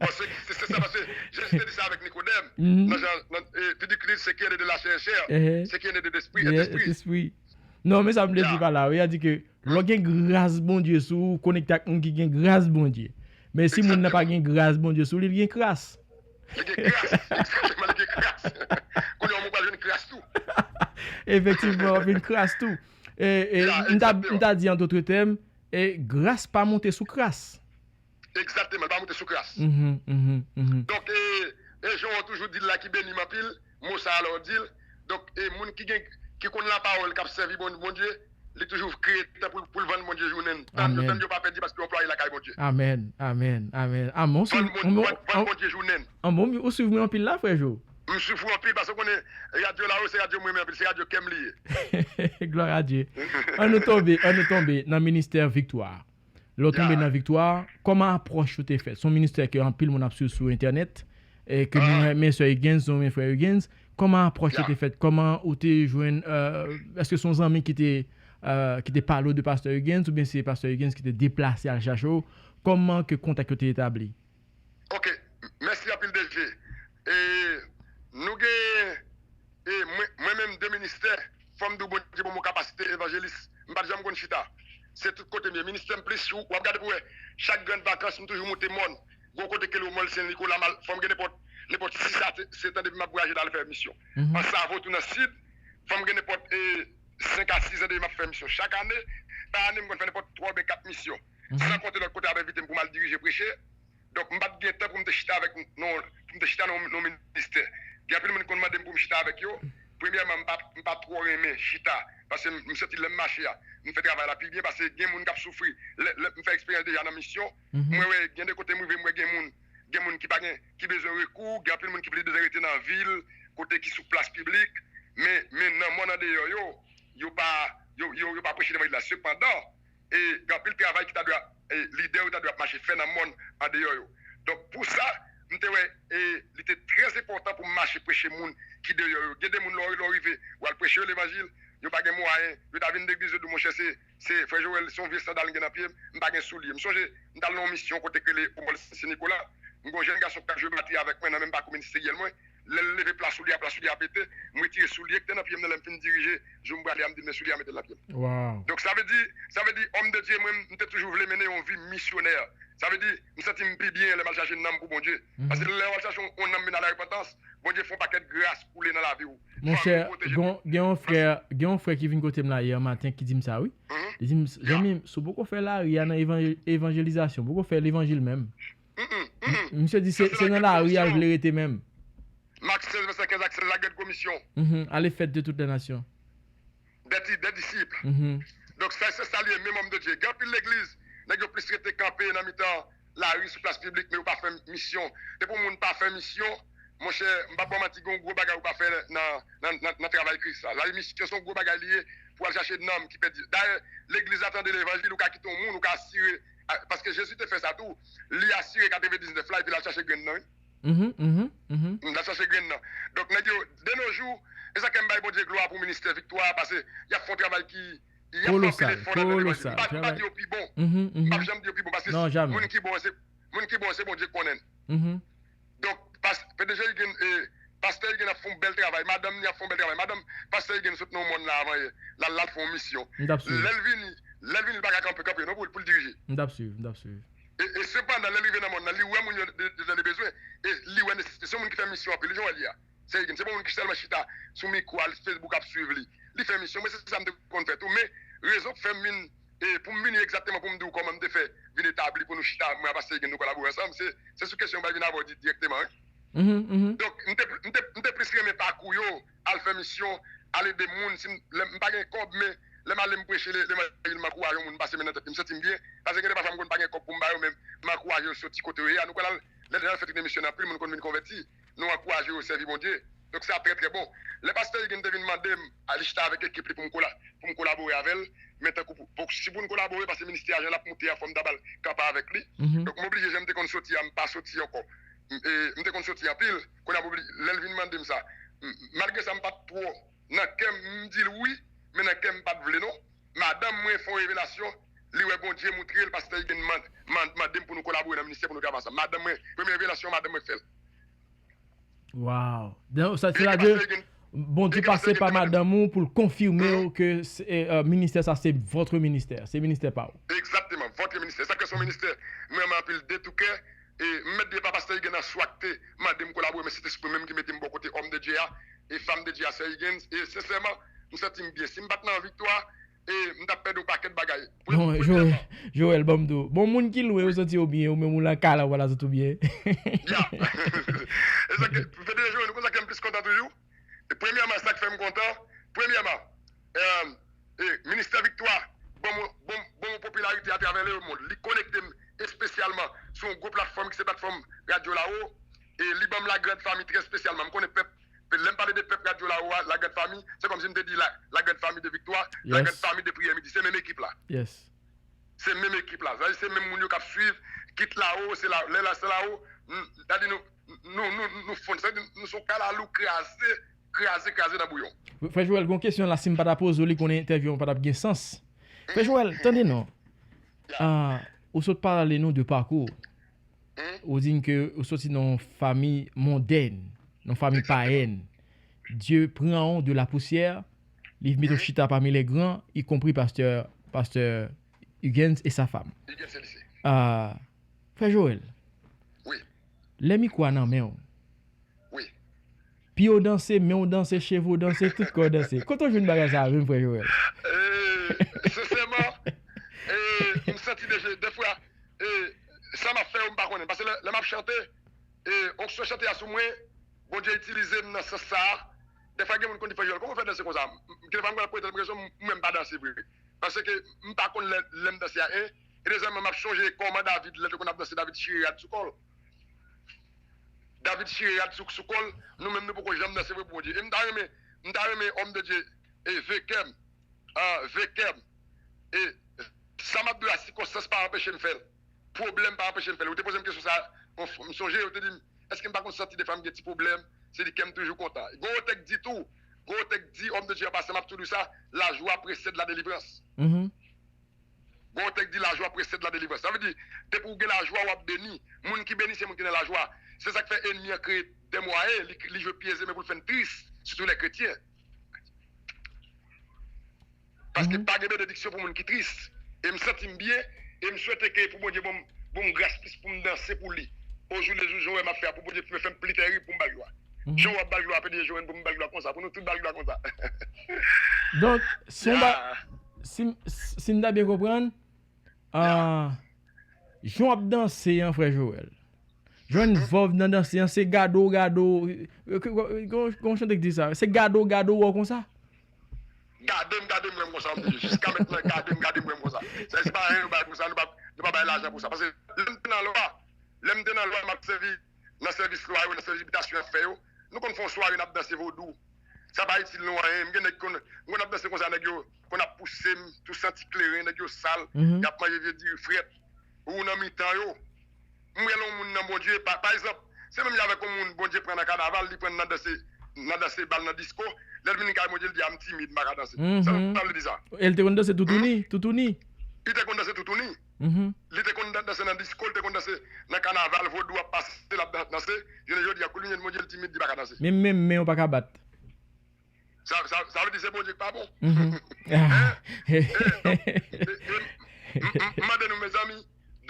Paske se, se sa, paske Jezi te di sa avèk Nikodèm, Mhm. nan Jan, nan, e, te di ki se ki ene de la chè, chè, Ehe. se ki ene de lespri, Yeah, espri. espri. Non, men sa m vle di pa la, wi, a di ke lè w gen gras Bondye sou ou, konekte ak moun ki gen gras Bondye. Men si moun nan pa gen gras Bondye sou li, li gen kras. Li gen kras. Egzakteman, li gen kras. Kounye a, ou pral jwenn kras tou. Efektivman, w ap jwenn kras tou. E, e, Ya, m ta, egzakteman. m ta di an dòt tèm, e, gras pa monte sou kras. Egzakteman, li pa monte sou kras. Mhm, mhm, mhm. Donk, e, e jan w toujou di l la ki beni m anpil, mo sa a lè w di l. Donk, e moun ki gen, ki konn lapawòl, k ap sèvi Bon-, Bondye, li toujou kreye tan pou, pou l vann Bondye jounen l. Tann yo, Amèn. tann yo pa pèdi paske yo anplwaye lakay Bondye. Amèn, amèn, amèn. Amèn. Ou Vann, swiv, vann, ou, vann, vann ou, Bondye jounen l. Amèn, ou swiv mwen anpil la, frè Jo. M swiv ou anpil paske w konnen radyo la, wi, se radyo m renmen anpil, se radyo kè m li ye. Glwa a Dye. Ann nou tonbe, ann nou tonbe nan ministè Viktwa. Lè w tonbe Ya. nan Viktwa, kòman apwòch ou te fèt? Se yon ministè ke anpil moun ap swiv sou entènèt, e ke nou Ah. renmen sè Huguens, nou renmen frè Huguens. Kòman apwòch ou Ya. te fèt? Kòman ou te jwenn, euh, èske se yon zanmi ki te, euh, ki te pale w de pastè Huguens, oubyen se pastè Huguens ki te deplase al chache w? Kòman ke kontak yo te etabli? Ok, mèsi anpil, D J. E nou gen, e mwen, mwen menm de ministè, fò m di w Bondye ban mwen kapasite evanjelis. M pa t janm konn chita. Se tout kote m ye. Ministè m plis, w ap gade pou wè, chak grenn vakans, m toujou moute mòn. Gwo kote ke l o Mòn Sen Nikola, m al, fò m gen nenpòt, nenpòt sis a sèt an depi m ap vwayaje l al fè misyon. Mhm. An Savo tou nan Sid, fò m gen nenpòt, e, senk a sis an depi m ap fè misyon. Chak ane, pa ane, m konn fè nenpòt twa oubyen kat misyon. Mhm. San konte lòt kote ap envite m pou m al dirije preche. Donk, m pa t gen tan pou m te chita avèk, non, pou m te chita nan, nan ministè. Gen anpil moun ki konn mande m pou m chita avèk yo. Premyèman, m pa, m pa twò renmen chita. Paske m, m santi lè m mache a, m fè travay la pi byen. Paske gen moun k ap soufri. Lè, lè m fè eksperyans deja nan misyon, Mhm. mwen wè gen de kote m rive, m wè gen moun, gen moun ki pa gen, ki bezwen rekou, gen anpil moun ki plis bezwen rete nan vil, kote ki sou plas piblik. Men, men nan mòn andeyò yo, yo pa, yo, yo, yo pa preche levanjil la. Sepandan, e gen anpil travay ki ta dwe ap, e lidè yo ta dwe ap mache fè nan mòn andeyò yo. Donk, pou sa, m te wè, e li te trè enpòtan pou m mache preche moun ki deyò yo. Gen de moun, lè w, lè w rive, w al preche yo levanjil, yo pa gen mwayen, yo ta vin legliz yo di w, monchè, se, se frè Joel, se yon vye sandal m gen nan pye m, m pa gen soulye. M sonje, m t al nan yon misyon kote k rele o Mòn Sen Nikola, m gen yon jèn gason k t ap jwe batri avèk mwen nan menm pakou ministeryèl mwen, lè l leve pla soulye a, pla soulye a pete, m retire soulye k te nan pye m nan, lè m fin dirije, jou m prale a, m di, men soulye a, mete l nan pye m. Wow. Donk, sa vle di, sa vle di, òm de Dye, mwen, m te toujou vle mennen yon vi misyonè. Sa vle di, m santi m pi byen lè m al chache nanm pou Bondye. Mhm. Paske lè w al chache yon, yon nanm mennen a larepantans, Bondye fè yon pakèt gras koule nan lavi w. Monchè, gen, gen yon frè, gen yon frè ki vin kote m la yè maten ki di m sa, wi. Mhm. Li di m, zanmi m, si w poko fè lari a nan evanjel-, evanjelizasyon, poko fè levanjil menm. Mm, mm, mm. Misye di se, se nan lari a l vle rete menm. Mak sèz, vèsè kenz ak sèz la, Grande Commission. Mhm. Allez, faites de toutes les nations. Des di-, des disciples. Mhm. Donk, sa, se sa li ye, menm òm de Dye. Gen anpil legliz, nèg yo plis rete kanpe nan mitan lari, sou plas piblik, men yo pa fè misyon. Depi yon moun pa fè misyon, monchè, m p ap ba w manti, gen yon gwo bagay ou pa fè nan, nan, nan, nan travay Kris la. La, misyon se yon gwo bagay li ye pou al chache nanm ki pèdi. Dayè, legliz la tande levanjil, ou ka kite yon moun, ou ka asire, a, paske Jezi te fè sa tou, li asire katrevendiznèf la, epi l al chache grenn nan, wi. Mhm, mhm, mhm. N ap chache grenn nan. Donk, nèg yo, de nos jours, e sa k fè m bay Bondye glwa pou ministè Viktwa a, paske y ap fè yon travay ki, y ap fè anpil efò nan levanjil. M pa, m pa di yo pi bon. Mhm, mhm. M p ap janm di yo pi bon, paske moun ki bon, se, moun ki bon, se Bondye k konnen. Mhm. Donk, pas-, P D G Huguens, e, Pastè Huguens ap fè yon bèl travay, madanm ni ap fè yon bèl travay. Madanm Pastè Huguens sot nan yon mòn la avan yè, l al, l al fè yon misyon. Lè l vini, lè l vini, li pa ka kanpe, kanpe non pou, pou l dirije. M t ap swiv, m t ap swiv. E, e sepandan, lè l rive nan mòn nan, li wè moun yo de, de, de, de bezwen, e li wè nesesite. Se yon moun ki fè misyon anpil, jan w wè li a. Pastè Huguens, se pa yon moun ki sèlman chita sou mikwo, al Facebook ap swiv li. Li fè misyon, mwen se sa m te konn fè tou, men rezon k fè m vin, e, pou m vini egzakteman pou m di w kòman m te fè vin etabli pou nou chita, mwen ak Pastè Huguens nou kolabore ansanm, se, se sou kesyon m pral vin avè w di, dirèkteman, wi. Donk, m te, m te, m te plis renmen pakou yo, al fè misyon, al ede moun, si m, lè m pa gen kòb, men lè m ale m preche levanjil, m ankouraje yon moun pase men nan tèt li, m santi m byen, paske gen de pafwa m konn pa gen kòb pou m ba yo, men m ankouraje yo soti kote yo ye a, nou pral al, lè n al fè tout emisyon, anpil moun konn vin konvèti, nou ankouraje yo sèvi Bondye. Donk, sa trè, trè bon. Lè Pastè Huguens te vin mande m, al chita avèk ekip li pou m kola, pou m kolabore avè l, men tankou pou, pou, si pou n kolabore, paske ministè a jan l ap moute a, fò m ta ba l kanpe avèk li. Donk, m oblije, jan m te konn soti a, m pa soti ankò. M, e, m te konn soti anpil. Kounye a, m oblije, lè l vin mande m sa, m, malgre sa, m pa t twò nan kè m, m di l wi, men nan kè m pa t vle non. Madanm mwen fè yon revelasyon, li wè Bondye moutre l, Pastè Huguens man, man, mande m pou nou kolabore nan ministè, pou nou travay ansanm. Madanm mwen, premye revelasyon madanm mwen fè l. Wow. Donk, sa, sètadi, Bondye pase pa madanm ou pou l konfime w ke se, e, e, ministè sa se votre ministè, se ministè pa w. Egzakteman, votre ministè. Sa k fè se yon ministè m renmen anpil de tou kè. E m mèt di e pa Pastè Huguens nan swa k te mande m kolabore, men se Sentespri menm ki mete m bò kote òm de Dye a, e fanm de Dye a, Sè Huguens. E sensèman, m santi m byen. Si m pa t nan viktwa, e m t ap pèdi yon pakèt bagay. Pre- Non, Joel, premyèman, Joel, ban m di w. Bon, moun ki lwe yo santi yo byen, ou menm ou lakay la, ou pa la santi w byen. Ya. E sa ke, P D G Joel, nou konn sa k fè m plis kontan toujou? E premyèman, sa k fè m kontan, premyèman, e, e, Ministè Viktwa ban m, ban m, ban m yon popilarite atravè lemonn. Li konekte m espesyalman sou yon gwo platfòm ki se platfòm Radyo Lawo. E li ban m Lagrand Fami trè espesyalman. M konnen pèp, lè m pale de pèp Radyo Lawo a, Lagrand Fami, se kòmsi m te di la, Lagrand Fami de Viktwa, Lagrand Fami de Priyè Midi. Se menm ekip la. Se menm ekip la. Sa vle di se menm moun yo k ap swiv, kit Lawo, se la, lè la, se Lawo, n-, sa di nou, nou, nou, nou fonn. Sa vle di nou se yon kalalou kraze, kraze, kraze nan bouyon. Frè Joel, gen yon kesyon la, si m pa ta poze w li, konnen entèvyou an pa t ap gen sans. Frè Joel, tande non. Ah, ou sot pale nou de pakou w. Ou di n ke ou soti nan yon fanmi mondèn, yon fanmi payèn. Dye pran w de la pousyè, li mete w chita pami lè gran, ikonpri pastè, pastè Huguens e sa fanm. Ah, frè Joel, lè mikwo a nan men w, pye w danse, men w danse, cheve w danse, tout kò w danse. Kote w jwenn bagay sa a menm, frè Joel? E, sensèman, e, m santi deja, defwa, e, sa m ap fè yo, m pa konnen. Paske lè, lè m ap chante, e, onksyon chante a sou mwen, Bondye itilize m nan sans sa a. Defwa gen moun konn di, frè Joel, kòman w fè danse konsa? M, m, defwa m konn ap prete l, m gen yon mwen m pa danse vre. Paske m pa konn lè, lè m danse a, en. E dezyèmman, m ap chonje kòman David, lè l te konn ap danse, David chire rad sou kò l. David chire rad sou, sou kò l, nou menm nou poko janm danse vre pou Bondye. E m ta renmen, m ta renmen, òm de Dye, e, vekè m, ah, vekè m. E sa m ap di w la, sikonstans pa anpeche m fè l. Pwoblèm pa anpeche m fè l. Ou te poze m kesyon sa a, m sonje, ou te di m, èske m pa konn santi defwa m gen ti pwoblèm? Se di kè m toujou kontan. Gen yon tèks di tou, gen yon tèks di, òm de Dye an pasan, m ap toujou di w sa, la joie précède la délivrance. Gen yon tèks di, la joie précède la délivrance. Sa vle di, depi w gen lajwa, w ap beni. Moun ki beni, se moun ki nan lajwa. Se sa k fè ènmi an kreye dè mwayen, li, li jwe pye zeme pou l fè n tris, sitou lè kretyen. Paske pa gen benediksyon pou moun ki tris. E m santi m byen, e m swete ke pou Bondye ban m, ban m gras plis pou m danse pou li. Ojoulejou, jan w wè m ap fè a, pou Bondye fè m pli terib pou m ba l glwa. Jan w ap ba l glwa, P D G Joel, pou m ba l glwa konsa, pou nou tout ba l glwa konsa. Donk, si w ba, si, si m ta byen konprann, ah, jan w ap danse an, frè Joel, jwenn vòv nan danse an, se gade w, gade w, kon, kon chante k di sa, se gade w, gade w wè w konsa? Gade m, gade m wè m konsa, m di, jiska mentnan, gade m, gade m wè m konsa. Sa se pa anyen nou bay pou sa, nou pa, nou pa bay lajan pou sa. Paske lè m te nan lwa, lè m te nan lwa, m ap sèvi nan sèvis lwa yo, nan sèvis bitasyon y ap fè yo, nou konn fè yon sware, n ap danse vodou. Sa pa itil nou anyen. M gen nèg konn, m konn ap danse konsa, nèg yo konn ap pouse m, tou santi kleren, nèg yo sal, y ap manje vye diri frèt. Ou nan mitan yo. M wè lè yon moun nan Bondye, pa, pa egzanp, se menm jan avèk yon moun Bondye pran nan kanaval, li pran nan danse, nan danse bal, nan disko, lè l vin kay Bondye, l di, a, m timid, m pa ka danse. Sa, sa vle di sa. E l te konn danse toutouni, toutouni. Li te konn danse toutouni. Li te konn nan danse nan disko, li te konn danse nan kanaval, vodou ap pase, l ap dan- danse. Jounen jodi a, kou li jwenn Bondye, li timid, li pa ka danse. Menm, menm men w pa ka bat. Sa, sa, sa vle di se Bondye ki pa bon. Mhm. Hein? Eh, donk, eh, eh, m, m, m mande nou, mezanmi,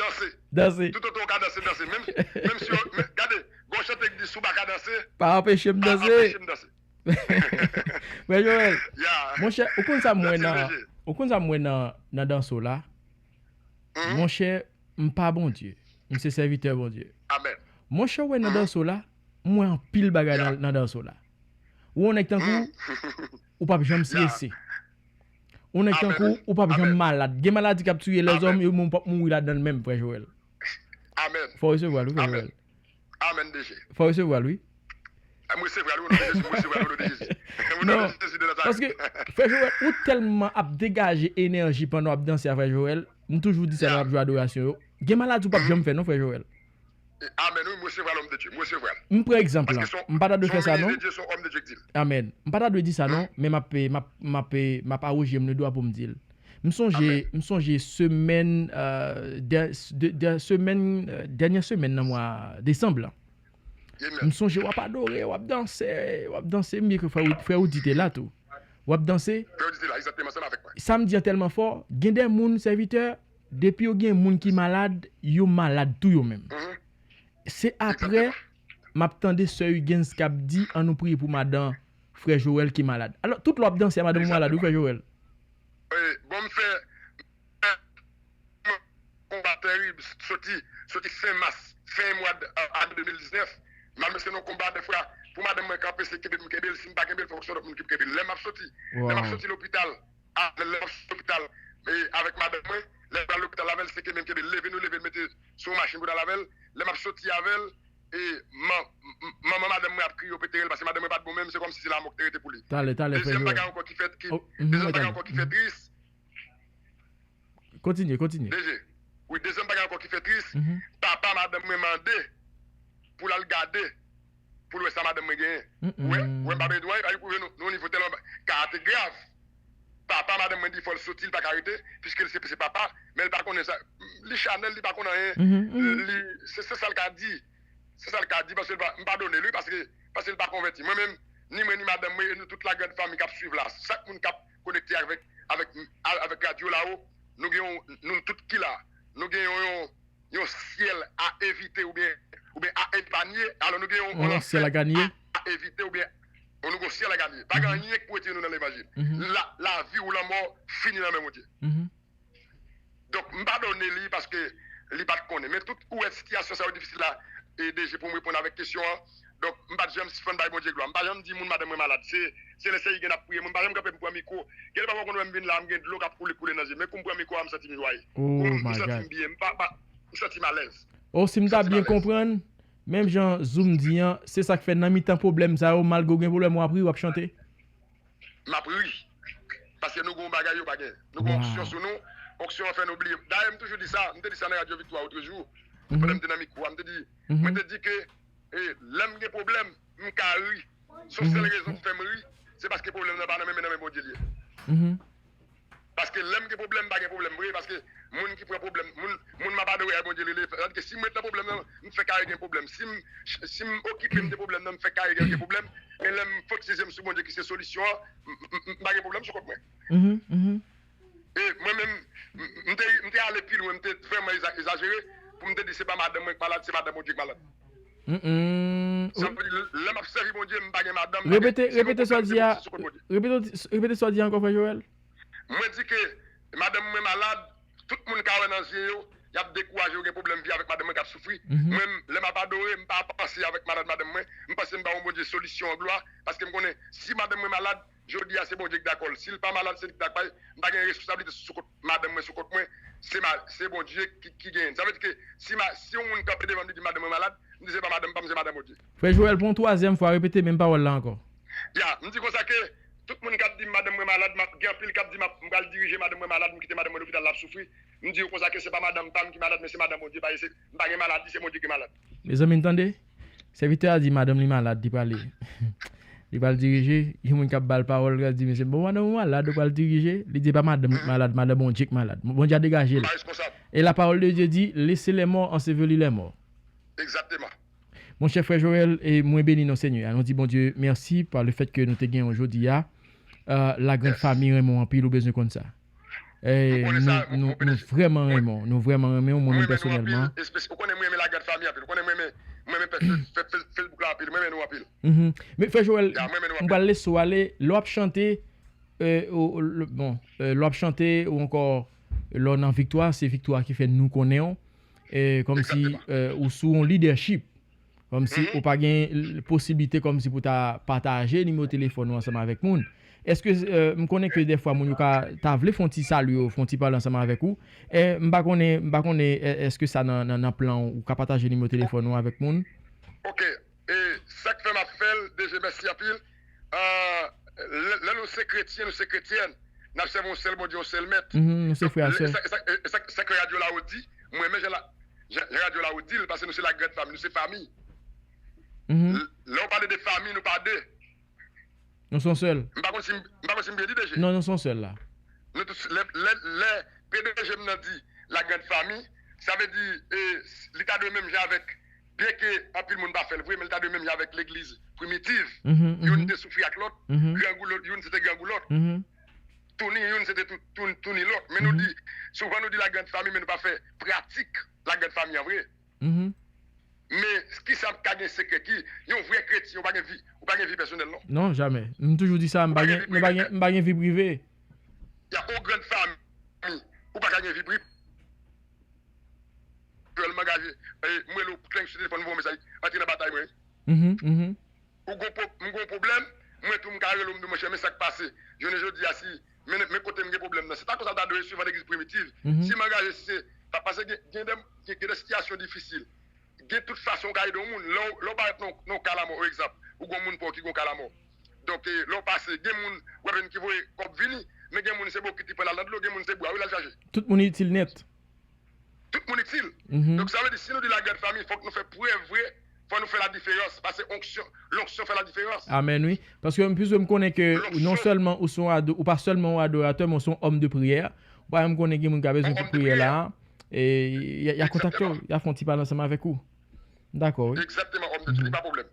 danse. Danse. Toutotan w ka danse, danse. Menm, menm si w, men, gade, gon chante ki di, "Si w pa ka danse, pa anpeche m pa danse." Anpeche m danse. Frè Joel, yeah, monchè, ou konn sa m wè nan, ou konn sa m wè nan, nan danse w la? Mhm. Monchè, m pa Bondye. M se sèvitè Bondye. Amen. Monchè, ou wè nan danse w la, m wè anpil bagay nan, nan danse w la. Ou yon nèg tankou w, ou p ap janm strese. Ou yon nèg tankou w, ou p ap janm malad. Gen maladi k ap tiye lèzòm, yo menm p ap mouri ladan l menm, frè Joel. Amen. Fò w resevwa l, wi, frè Joel. Amen, D J. Fò w resevwa l, wi. Ah, m resevwa l, wi, o non de Jezi, m resevwa l, o non de Jezi. O non de Jezi de Nazarèt. Paske, frè Joel, ou tèlman ap degaje enèji pandan w ap danse a, frè Joel. M toujou di sa lè m ap jwe adorasyon yo. Gen maladi ou p ap janm fè, non, frè Joel. Amen, wi, m resevwa l, homme de Dieu, m resevwa l. M pran egzanp la. M pa ta dwe fè sa, non. Amen. M pa ta dwe di sa, non, men m ap, m ap, m ap, m ap awoje m le dwa pou m di l. M sonje, m sonje semèn, euh, dè, dè, dè, semèn, euh, dènyè semèn nan mwa desanm lan. M sonje w ap adore, w ap danse, w ap danse, m byen kwè frè, frè Woody te la tou. W ap danse. Frè Woody te la, egzakteman, ansanm avèk mwen. Sa m di an tèlman fò, gen de moun, sèvitè, depi yo gen moun ki malad, yo malad tou yo menm. Se apre, m ap tande sè Huguens k ap di, "An nou priye pou madan frè Joel ki malad." Alò, tout lè w ap danse a, madanm ou malad, wi, frè Joel. Eh, bon, m fè konba terib, soti, soti fen mas, fen mwa d-, a, a de mil diznèf. M al mete nan konba, dèfwa, pou madanm mwen kanpe, se kenbe m kenbe l, si m pa kenbe l, fòk se yon lòt moun ki kenbe l. Lè m ap soti, lè m ap soti lopital, a, lè m ap soti lopital, e, avèk madanm mwen, lè m pral lopital avè l, se kenbe m kenbe l, leve nou leve l, mete sou yon machin pou n al avè l. Lè m ap soti avè l, e, man-, m-, manman madanm mwen ap kriye, yo pete rele, paske madanm mwen pa t bon menm, se kòmsi se lanmò ki te rete pou li. Talè, talè, frè Joel. Dezyèm bagay ankò ki fèt, ki, dezyèm bagay ankò ki fè tris, Kontinye, kontinye. D J, wi, dezyèm bagay ankò ki fè tris, papa madanm mwen mande pou l al gade, pou l wè sa madanm mwen genyen. Ou wè, ou wè, m pa bezwen, ay, ou wè, nou, nou nivo tèlman ba, ka a te grav. Papa madanm mwen di fò l soti, l pa ka rete, piske l se, se papa, men l pa konnen sa. Li chanèl, li pa konn anyen. Li, se, se sa l ka di. Se sa l ka di, paske l pa, m padone l, wi, paske, paske l pa konvèti. Mwen menm, ni mwen, ni madanm mwen, e nou tout la grande famille k ap swiv la, chak moun k ap konekte avèk, avèk, avèk radyo la, o, nou gen yon, nou tout ki la, nou gen yon, yon, yon syèl a evite oubyen, oubyen a epanye. Alò, nou gen yon, yon lanfè a evite oubyen, o, nou gen yon syèl a ganye. Pa gen anyen k pou retire nou nan levanjil. La, lavi ou lanmò fini nan men Bondye. Donk, m padone li paske li pa t konnen. Men tout ou wè sitiyasyon sa yo difisil la, e D J, pou m reponn avèk kesyon an. Donk, m pa t janm sispann bay Bondye glwa. M pa janm di moun madanm mwen malad. Se, se lè sè Huguens ap priye mwen. M pa janm kanpe m pran mikwo. Gen lè pafwa w konn wè m vin la, m gen dlo k ap koule, koule nan zye m. Men kou m pran mikwo a, m santi m jwaye. Kou m, m santi m byen. M pa, pa, m santi m alèz. O, si m ta byen konprann, menm jan Zoom di an, se sa k fè nan mitan pwoblèm sa yo, malgre w gen pwoblèm, w ap ri, w ap chante. M ap ri. Paske nou gen yon bagay yo pa gen. Nou gen onksyon sou nou. Onksyon an fè nou bliye. Dayè, m toujou di sa, m te di sa nan radyo Viktwa otrejou, pandan m te nan mikwo a, m te di, mwen te di ke, e, lè m gen pwoblèm, m ka ri. Se yon sèl rezon k fè m ri, se paske pwoblèm nan pa nan men m, nan men Bondye l ye. Paske lè m gen pwoblèm, m pa gen pwoblèm vre, paske moun ki pran pwoblèm, moun, moun m ap adore a, Bondye l rele. Sètadi ke si mwen t nan pwoblèm nan, m fèk al gen pwoblèm. Si m, si m okipe m de pwoblèm nan, m fèk al gen, gen pwoblèm. Men lè m fokis je m sou Bondye ki se solisyon an, m, m, m, m pa gen pwoblèm sou kont mwen. E mwen menm, m, m te, m te ale pi lwen, m te vrèman eza-, ezajere pou m te di se pa madanm mwen k malad, se madanm Bondye k malad. Sa vle di, lè m ap sèvi Bondye, m pa gen madanm, m pa gen, si m gen pwoblèm, se sou kont Bondye. Repete, repete sa w di a ankò, frè Joel. Mwen di ke madanm mwen malad, tout moun ka wè nan zye yo, y ap dekouraje, yo gen pwoblèm vi avèk madanm mwen k ap soufri. Mwen, lè m ap adore, m pa panse avèk malad madanm mwen, m panse m ba yon Bondye solisyon an glwa, paske m konnen si madanm mwen malad, jodi a se Bondye k dakò l. Si l pa malad, se li k dakò l. M pa gen responsablite sou kont madanm mwen, sou kont mwen. Se ma-, se Bondye ki, ki genyen l. Sa vle di ke si ma-, si yon moun kanpe devan m, li di madanm mwen malad, m di se pa madanm pa m, se madanm Bondye. Frè Joel, pou yon twazyèm fwa, repete menm pawòl la ankò. Ya, m di konsa ke tout moun k ap di m madanm mwen malad, m ap, gen anpil k ap di m ap, m pral dirije madanm mwen malad, m kite madanm mwen lopital, l ap soufri. M di yo konsa ke se pa madanm pa m ki malad, men se madanm Bondye, paske se, m pa gen maladi, se Bondye ki malad. Mezanmi, n tande? Sèvitè a di madanm li malad, li prale. Li pral dirije, gen moun k ap ba l pawòl, l pral di, "Mesye, bon, madanm ou malad, ou pral dirije?" Li di, "E pa madanm li k malad, madanm Bondye k malad. Bondye a degaje l." M pa responsab. Et la parole de Dieu dit, laissez les morts ensevelir les morts. Exactement. Monchè frè Joel, e mwen beni non Senyè a. Nou di Bondye mèsi pa le fèt ke nou te gen yon jodi a, euh, la grande famille renmen w anpil, ou bezwen konn sa. E nou, nou, nou vrèman renmen w, nou vrèman renmen w, mwen menm pèsonèlman. Ou konnen mwen renmen la grande famille anpil, ou konnen mwen renmen, mwen renmen Facebook la anpil, mwen renmen nou anpil. Men frè Joel, m pral lese w ale, lè w ap chante, euh, ou, ou, le- bon, euh, lè w ap chante ou ankò lè w nan viktwa, se viktwa ki fè nou konnen w, euh, kòmsi, euh, ou sou yon lidèchip, kòmsi ou pa gen l- posiblite kòmsi pou ta pataje nimewo telefòn ou ansanm avèk moun. Èske, euh, m konnen ke dèfwa moun yo ka ta vle fè yon ti salye w, fè yon ti pale ansanm avèk ou. E m pa konnen, m pa konnen, è- èske sa nan, nan, nan plan w, ou ka pataje nimewo telefòn ou avèk moun? Ok. E sa k fè m ap fè l, D J, mèsi anpil. Ah, lè, lè nou se kretyen, nou se kretyèn, n ap sèvi yon sèl Bondye, yon sèl Mèt. Mhm, nou se frè ak sè. Sa, sa, sa, sa k fè radyo la ou di, mwen renmen jan la, jan, jan radyo la ou di l, paske nou se la grande famille, nou se fanmi. Mhm. L- Lè w pale de fanmi, nou pa de. Nou se yon sèl. M pa konn si m, m pa konn si m byen di, D J. Non, nou se yon sèl la. Nou tout, lè, lè, lè P D G m nan di la grande famille, sa vle di, e, li ta dwe menm jan avèk, byen ke anpil moun pa fè l vre, men li ta dwe menm jan avèk legliz primitiv. Mhm, mhm. Youn te soufri ak lòt, mhm, grangou lòt, youn se te grangou lòt. Mhm. Touni youn se te tou- touni, touni lòt. Men nou, mhm, di, souvan nou di la grande famille, men nou pa fè pratik la grande famille an vre. Mhm. Men, kisa k ka gen sekrè? Ki, yon vrè kretyen, ou pa gen vi, ou pa gen vi pèsonèl, non? Non, jamè. M toujou di sa, m pa gen, m pa gen, m pa gen vi prive. Y a yon gran fanmi, ou pa ka gen vi prive. Joel, m angaje, e, m rele w klèn sou telefòn, m voye yon mesaj, antre nan batay mwen. Mhm, mhm. Ou gon pwo- m gon pwoblèm, mwen tou m ka rele w, m di w, monchè, men sa k pase. Jounen jodi a, si, men, men kote m gen pwoblèm nan. Se ta konsa m ta dwe swivan legliz primitiv. Mhm. Si m angaje, si se, pa- paske gen, gen de, gen, gen de sitiyasyon difisil. Gen tout fason w ka ede yon moun. Lè w, lè w parèt nan, nan yon ka lanmò, yon egzanp, ou gon moun pa w ki gon ka lanmò. Donk, e, lè w pase, gen moun, w ap jwenn ki voye kòb vini, men gen moun se bokit li pran l al nan dlo, gen moun se bwa wi l al chache. Tout moun itil nèt. Tout moun itil. Mhm. Donk, sa vle di, si nou di la grande famille, fòk nou fè prèv vre, fò nou fè la diferans, paske onksyon, lonksyon fè la diferans. Amèn, wi. Paske m, plis m konnen ke non sèlman ou se yon ado- ou pa sèlman yon adoratè, men ou se yon òm de priyè. Ou pa menm konnen gen moun k ap bezwen ti priyè la. E y a, y a kontakte w, y a fè yon ti pale ansanm avèk ou. Dakò, wi. Egzakteman, òm de Dye, pa pwoblèm.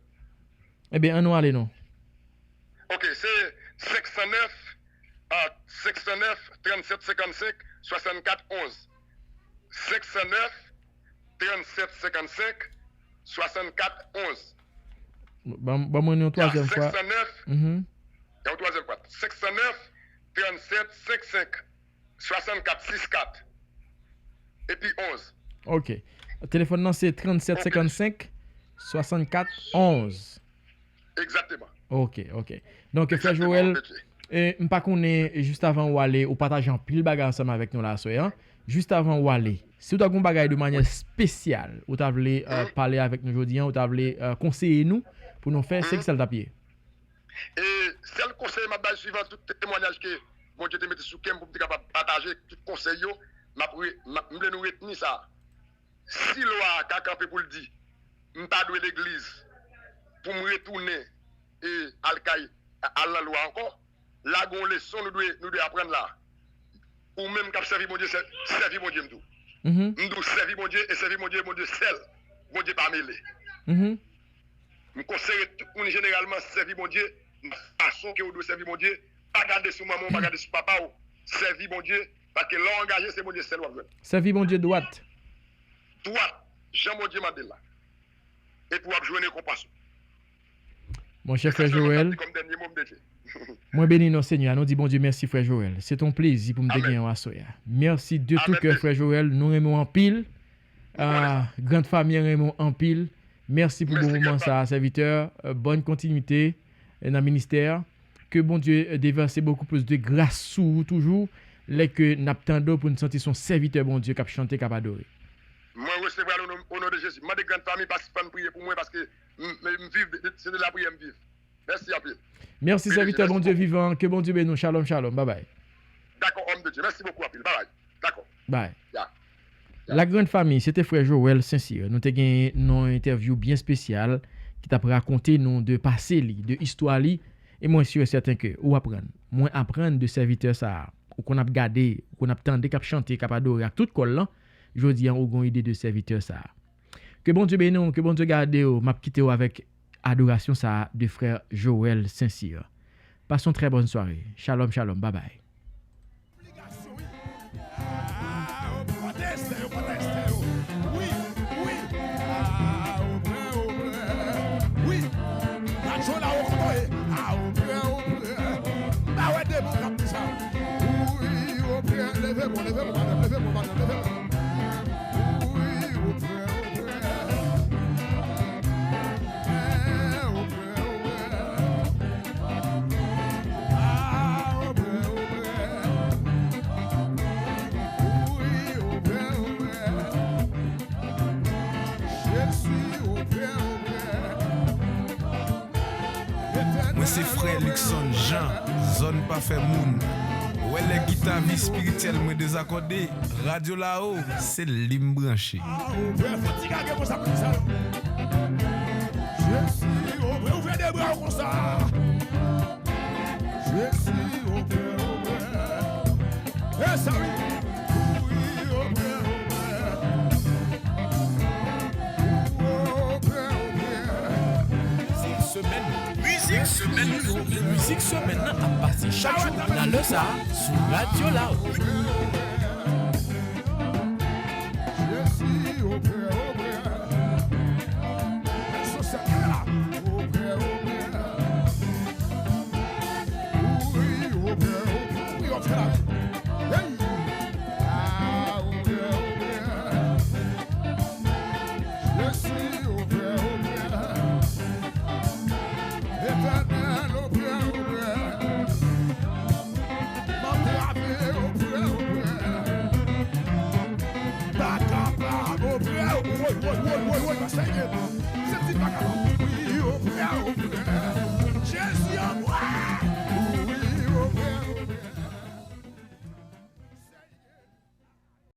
Ebyen, ann nou ale non. Ok, se senk san nèf, a, senk san nèf, trannsèt senkannsenk, swasannkat onz. Senk san nèf, trannsèt senkannsenk, swasannkat onz. Ban, ban mwen yon twazyèm fwa. Senk san nèf, yon twazyèm fwa. Senk san nèf, trannsèt senkannsenk, swasannkat sis kat epi onz. Ok. Telefòn nan se trannsèt senkannsenk, swasannkat onz. Egzakteman. Ok, ok. Donk, frè Joel, e, m pa konnen, jis avan ou ale, ou pataje anpil bagay ansanm avèk nou la aswè a. Jis avan ou ale, si w ta gen yon bagay de manyè espesyal, ou ta vle, e, pale avèk nou jodi a, ou ta vle, e, konseye nou pou nou fè, se ki sa l t ap ye? E sèl konsèy m ap bay, swivan tout temwanyaj ke Bondye te mete sou kè m pou m te kapab pataje tout konsèy yo, m ap re- m ap- m vle nou retni sa. Si lwa a ka kanpe pou l di, m pa dwe legliz pou m retounen e al kay, al nan lwa ankò, la gen yon leson nou dwe, nou dwe aprann la. Ou menm k ap sèvi Bondye, sè- sèvi Bondye m tou. M di w sèvi Bondye e sèvi Bondye, Bondye sèl. Bondye pa mele. M konseye tout moun jeneralman sèvi Bondye nan fason ke ou dwe sèvi Bondye. Pa gade sou manman w, pa gade sou papa w. Sèvi Bondye, paske lè w angaje, se Bondye sèl w ap jwenn. Sèvi Bondye dwat. Dwat, jan Bondye mande l la. Epi w ap jwenn rekonpans ou. Monchè frè Joel, mwen beni non Senyè a, nou di Bondye mèsi frè Joel. Se t on plezi pou m te genyen w aswè a. Mèsi de tou kè frè Joel, nou renmen w anpil. Ah, grand famille renmen w anpil. Mèsi pou bon moman sa a, sèvitè. Euh, bonne continuité, euh, nan ministè. Ke Bondye, euh, devèse beaucoup plus de grâce sou ou toujou. Lè ke n ap tande w pou n santi se yon sèvitè Bondye k ap chante, k ap adore. Mwen resevwa l o non, o non de Jezi. Mande grand famille pa sispann priye pou mwen paske m, m, m viv, se de lapriyè m viv. Mèsi anpil. Mèsi, sèvitè Bondye vivan. Ke Bondye beni w. Shalom, shalom. Babay. Dakò, òm de Dye. Mèsi bokou anpil. Babay. Dakò. Bay. Ya. La grande famille, se te frè Joel Saint-Cyr. Nou te gen yon entèvyou byen espesyal ki t ap rakonte nou de pase li, de istwa li. E mwen si e sèten ke ou aprann. Mwen aprann de sèvitè sa a. Ou konn ap gade, ou konn ap tande k ap chante, k ap adore ak tout kò l lan. Jodi a, ou gen ide de sèvitè sa a. Ke Bondye beni w, ke Bondye gade w. M ap kite w avèk adorasyon sa a de frè Joël Saint-Cyr. Passe une très bonne soirée. Shalom, shalom. Bye bye. Yo proteste, yo proteste, yo. Wi, wi. Ah, oprè, oprè. Wi. Radyo la, oprè. Ah, oprè, oprè. M pa wè de moun k ap di sa. Wi, oprè. Leve bon, leve bon, madanm, leve bon, madanm, leve bon. Wi, oprè, oprè. Oprè, oprè. Ah, oprè, oprè. Wi, oprè, oprè. Jezi, oprè, oprè. Mwen se frè Luckson Jean, zòn pa fè moun. Ou wè lè gita vi espirityèl mwen dezakòde, radyo la o, se li m branche. Ah, oprè, fò ti gage konsa pou sa. Jezi, oprè, ouvè de bra w konsa. Jezi, oprè, oprè. E sa wi. Wi, oprè, oprè. Oprè, oprè. Mizik semèn. Mizik semèn. Mizik semèn nan ap pase chak jou nan lè sa a sou radyo la o. Jezi, oprè, oprè. Sou sèn la. Oprè, oprè. Wi, oprè, oprè. Wi, oprè la. Hey! Ah, oprè, oprè. Jezi, oprè, oprè. Etènèl, oprè, oprè. M ap brave, oprè, oprè. Pa kapab, oprè, oprè, woy, woy, woy, woy, woy, pa sèye. Se ti pa kapab. Wi, oprè, oprè.